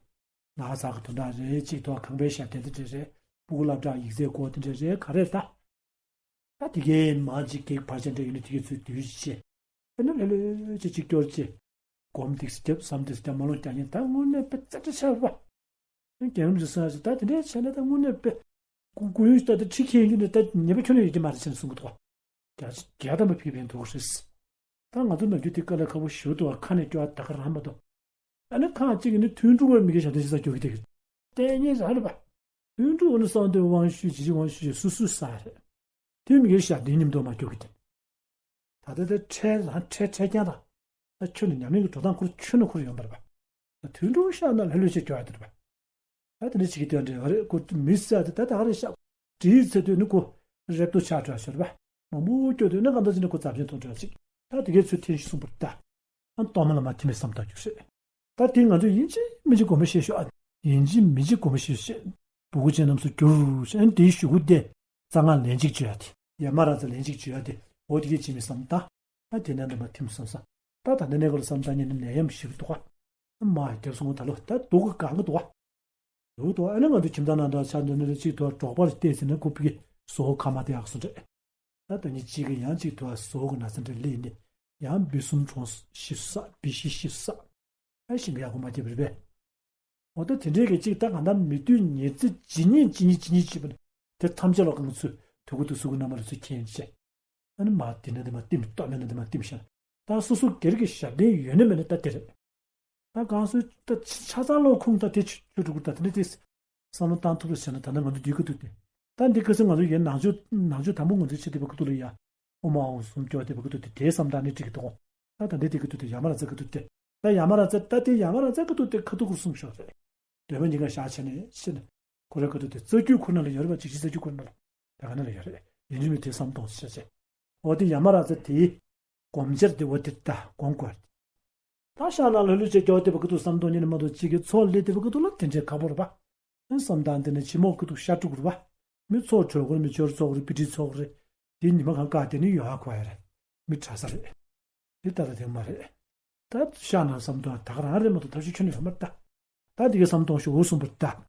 ནག་ཚགས་ཀྱི་དོན་དག་རེད། གཅིག་ཐོག་ཁང་པའི་ཞབས་བརྟན་དེ་འདྲ་རེད། སྤུ་གུ་སློབ་གྲྭ་ཡིག་ཚད་སྐོར་དེ་འདྲ་རེད། ག་རེ་ད། ད་དེ་གའི་མ་གཅིག་གེགས་བར་ཆད་འདྲ་ཡོད་ན་དེ་གའི་ཚུལ་བསྡུས་ཤིག་བྱས། དེ་ནས་ལྷོད་ལྷོད་བྱས་གཅིག་སྐྱོར་བྱས། སྒོམ་ཏིག་ཙམ་རྒྱབ་བསམ་ཏིག་ཙམ་རྒྱབ་མ་ལོང་རྒྱག་མཁན་ད་དངོས་གནས་དཔེ་རྩེ་གྲ་ཆགས་པ། རྒན་རིགས་སོང་ཞིག་ད་དེ་འདྲའི་བྱས་ན་ད་དངོས་གནས་དཔེ། ཀུན་ཀུན་ད་ལྟ་ཁྲི་ཁེལ་རྒྱུ་ནི་ད་ཉེས་པ་ཁྱོན་ནས་ཡོད་ཀྱི་མ་རེད་ཟེར་ནས་གསུང་གི་འདུག་བ། རྒྱ་རྒྱ་དམ་པ་ཕིག་ཕན་འདུག་རེད། ད་ང་ཚོ་ནམ་རྒྱུན་དེ་དཀའ་ལས་ཁག་པོ་ཞེ་པོ་འདུག་བ། ཁ་ནས་སྐྱོ་བ་ད་ག་རང་མ་གཏོགས། ཨ་ནི་ཁག་ཅིག་གིས་ནི་ཐུན་དྲུག་པའི་མི་དགེ་ཞབས་བརྟན་ཞིག་ས་སྐྱོ་གི་དེ། ལྟས་ངན་རང་རེད་པ། ཐུན་དྲུག་པ་ནི་གསང་འདུས་དབང་ཞུས་ཇི་བཞིན་དབང་ཞུས་ཞེས་སུ་སུ་ས་རེད། དེ་མི་དགེ་ཞབས་བརྟན་མཉམ་དུ་མ་སྐྱོ་གི་དེ། ད་ལྟ་དེ་ཁྲལ་རང་ཁྲལ་ཁྲལ་རྐྱང་རང་། ད་ཁྱོད་ནི་ཉམས་ལེན་གྱི་འགྲོ་སྟངས་ཁུར་ཁྱོད་ནི་ཁུར་ཡོང་བར་བ། ད་དུད་འགྲོ་ཤ་ན་ལྷོད་ལྷོད་བྱས་སྐྱོ་ཡ་དེར་བ། ད་དེ་འདྲ་བྱེད་ཀྱི་དོན་འདྲ་བ་རེད། ཁོ་མི་ཟེར་དེ་ད་ད་ག་རེ་ཤག་བྲིས་ཚེ་དུས་ནི་ཁོ་རེབ་ཏོ་ཆགས་འགྲོ་ཡ་ཤོར་བ། མང་པོ་སྐྱོ་དུས་ནི་གང་ལྟར་ཅི་ནི་ཁོ་ཚབས་ཆེན་ཐོག་འགྲོ་ཡ་ཅིག་ད་དེ་གའི་ཚུལ་ཐེན་ཤི་གསུངས་པར་ད། ཨ་གཏོར་མ་ལ་མ་ཐིམ་པའི་བསམ་བཏང་རྒྱུ་རེད། ད་དེ་ང་ཚོས་ཡིན་གཅིག་མིན་གཅིག་དགོངས་པ་བཞེས་ཤོག་ཨ་ཡིན་གཅིག་མིན་གཅིག་དགོངས་པ་བཞེས་ཤོག་བུ་གུ་ཅན་རྣམས་སུ་འགྱུར་ཞེས་དེའི་ཞུ་སྐུལ་དེ་རྩ་སྔགས་ལན་གཅིག་བརྗོད་ཡ་དེ། ཡ་མ་ར་ཙ་ལན་གཅིག་བརྗོད་ཡ་དེ་འོ་དེ་གས་བྱེད་མི་བསམ་ད། ཨ་དེ་ནས་འདི་མ་ཐིམ་སོང་ས། ད་ད་ནས་ནས་གོ་ལ་བསམ་ད་ཉིན་ནས་ནད་ཡམས་ཞིག་འདུག་ག་མ་རྒྱབ་སོང་ད་ལོ་ད་སྡུག་གི་གང་གི་འདུག་ག་འདུག་འདུག་ཨ་ནི་ང་ཚོ་ཁྱིམ་ཚང་ནང་འདྲ་ཆ་འདི་ནས་གཅིག་ཐོག་འབྲོག་པར་བལྟས་ཟིན་ན་ཁོ་ཕི་གི་ཟོག་ཁ་མ་དེ་ཡག་སོང་རེད། ད་ད་ནི་གཅིག་གི་ཡང་གཅིག་ཐོག་ཟོག་གི་ན་ཚ་འདྲ་སླེབས་ནས་ཡང་འབུ་གསུམ་གྲོངས་ཤི་ས་འབུ་ཤི་ཤི་ས། ཨ་ཞིང་གི་ཡག་པོ་མ་སྐྱེས་པ་རེད་པས། འོ་ད་དེ་འདྲའི་གི་གཅིག་ད་གང་ལྟར་མི་དུས་ཉེར་འཚེ་ཇི་སྙེད་ཇི་སྙེད་ཇི་སྙེད་བྱེད་པ་ནི་དེ་ཐམས་ཅད་ལ་གང་ཚུལ་དུ་གུ་དུ་སུ་གུ་རྣམ་པ་ལ་ཚུལ་མཁྱེན་བྱས། ཨ་ནི་མ་དེ་ནས་དེ་མ་བསྟིམ་ལྟོ་མེད་ན་དེ་མ་བསྟིམ་ཤ། ད་སོ་སོ་སྒེར་གྱི་ཞབས་བརྟན་ཡོད་ན་མེད་ན་ད་དེ་རེད། ད་གང་སུ་ད་ཆ་ཆ་ཚང་ལོ་ཁུངས་ད་དེ་ཆུ་ཆུ་དྲུག་གུ་ད་དེ་ནས་དེ་བསམ་བློ་བཏང་ཐུབ་པ་བྱས་ན་ད་ནི་ང་ཚོ་འདི་གི་དུས་དེ། ད་འདི་ག་སེ་ང་ཚོ་ཡན་ནང་ཆོས་ནང་ཆོས་དང་པོ་ང་ཚོའི་ཆེ་དེ་བ་ཀུ་ཏུ་ལ་ཡ། ཨོ་མ་ཨོ་གསུམ་སྐྱོར་དེ་བ་ཀུ་ཏུ་དེ་དེའི་བསམ་བཏང་ནི་འགྲིག་གི་འདུག་ད་ད་འདི་དེ་གི་དུས་དེ་ཡ་མ་ར་ཙ་གི་དུས་དེ། ད་ཡ་མ་ར་ཙ་ད་དེ་ཡ་མ་ར་ཙ་གི་དུས་དེ་ཁ་ཐུག་གུར་གསུངས་ཤོག་རེད། འདོད་པ་ཉིན་ག་ཤ་ཆེ་ནས་ཤི་ནས། ཁོ་རེ་གི་དུས་དེ་རྩ་རྒྱུད་ཁོ་ན་ལ་ཡོད་རེད་པ། ཅིག་ཅིག་རྩ་རྒྱུད་ཁོ་ན་ལ། ད་ག་ན་ལ་ཡོད་རེད། ཡིན་གཅིག་མིན་དེ་བསམ་གཏོང་ཤ་ཆེ། འོ་དེ་ཡ་མ་ར་ཙ་དེའི་སྒོམ་འཆར་དེ་འོ་དེ་ད་སྒོམ་དགོས་རེད། ད་ཤ་ན་ལྷོད་ལྷོད་བྱས་སྐྱོ་དེ་བ་ཀུ་ཏུ་བསམ་གཏོང་ཉིན་ནས་མ་གཏོགས་གཅིག་གི་ཚོགས་ལས་དེ་བ་ཀུ་ཏུ་ལ་དེ་འདྲའི་ཁག་པོ་རེད་པ། བསམ་སྟངས་དེ་ནི་ཕྱི་མོ་ཀུ་ཏུ་ཤ་དྲུག་རེད་པ། མི་ཚོགས་གྲོལ་གོ་རེད། མི་ཆོར་ཚོགས་གོ་རེད། མི་སྤྱི་ཚོགས་གོ་རེད། དེ་ཉི་མ་གང་ག་དེ་ནི་ཡོང་ཧ་གོ་ཡ་རེད། མི་གྲྭ་ས་རེད། དེ་ལྟ་ལ་དེ་མ་རེད། ད་ཤ་ན་བསམ་གཏོང་ད་ག་རང་རེད་མ་གཏོགས་ཐབས་ཤེས་ཁྱོན་ནས་ཡོད་མ་རེད་ད། ད་དེ་གའི་བསམ་གཏོང་ཤོག་འུ་གསུངས་པར་ད།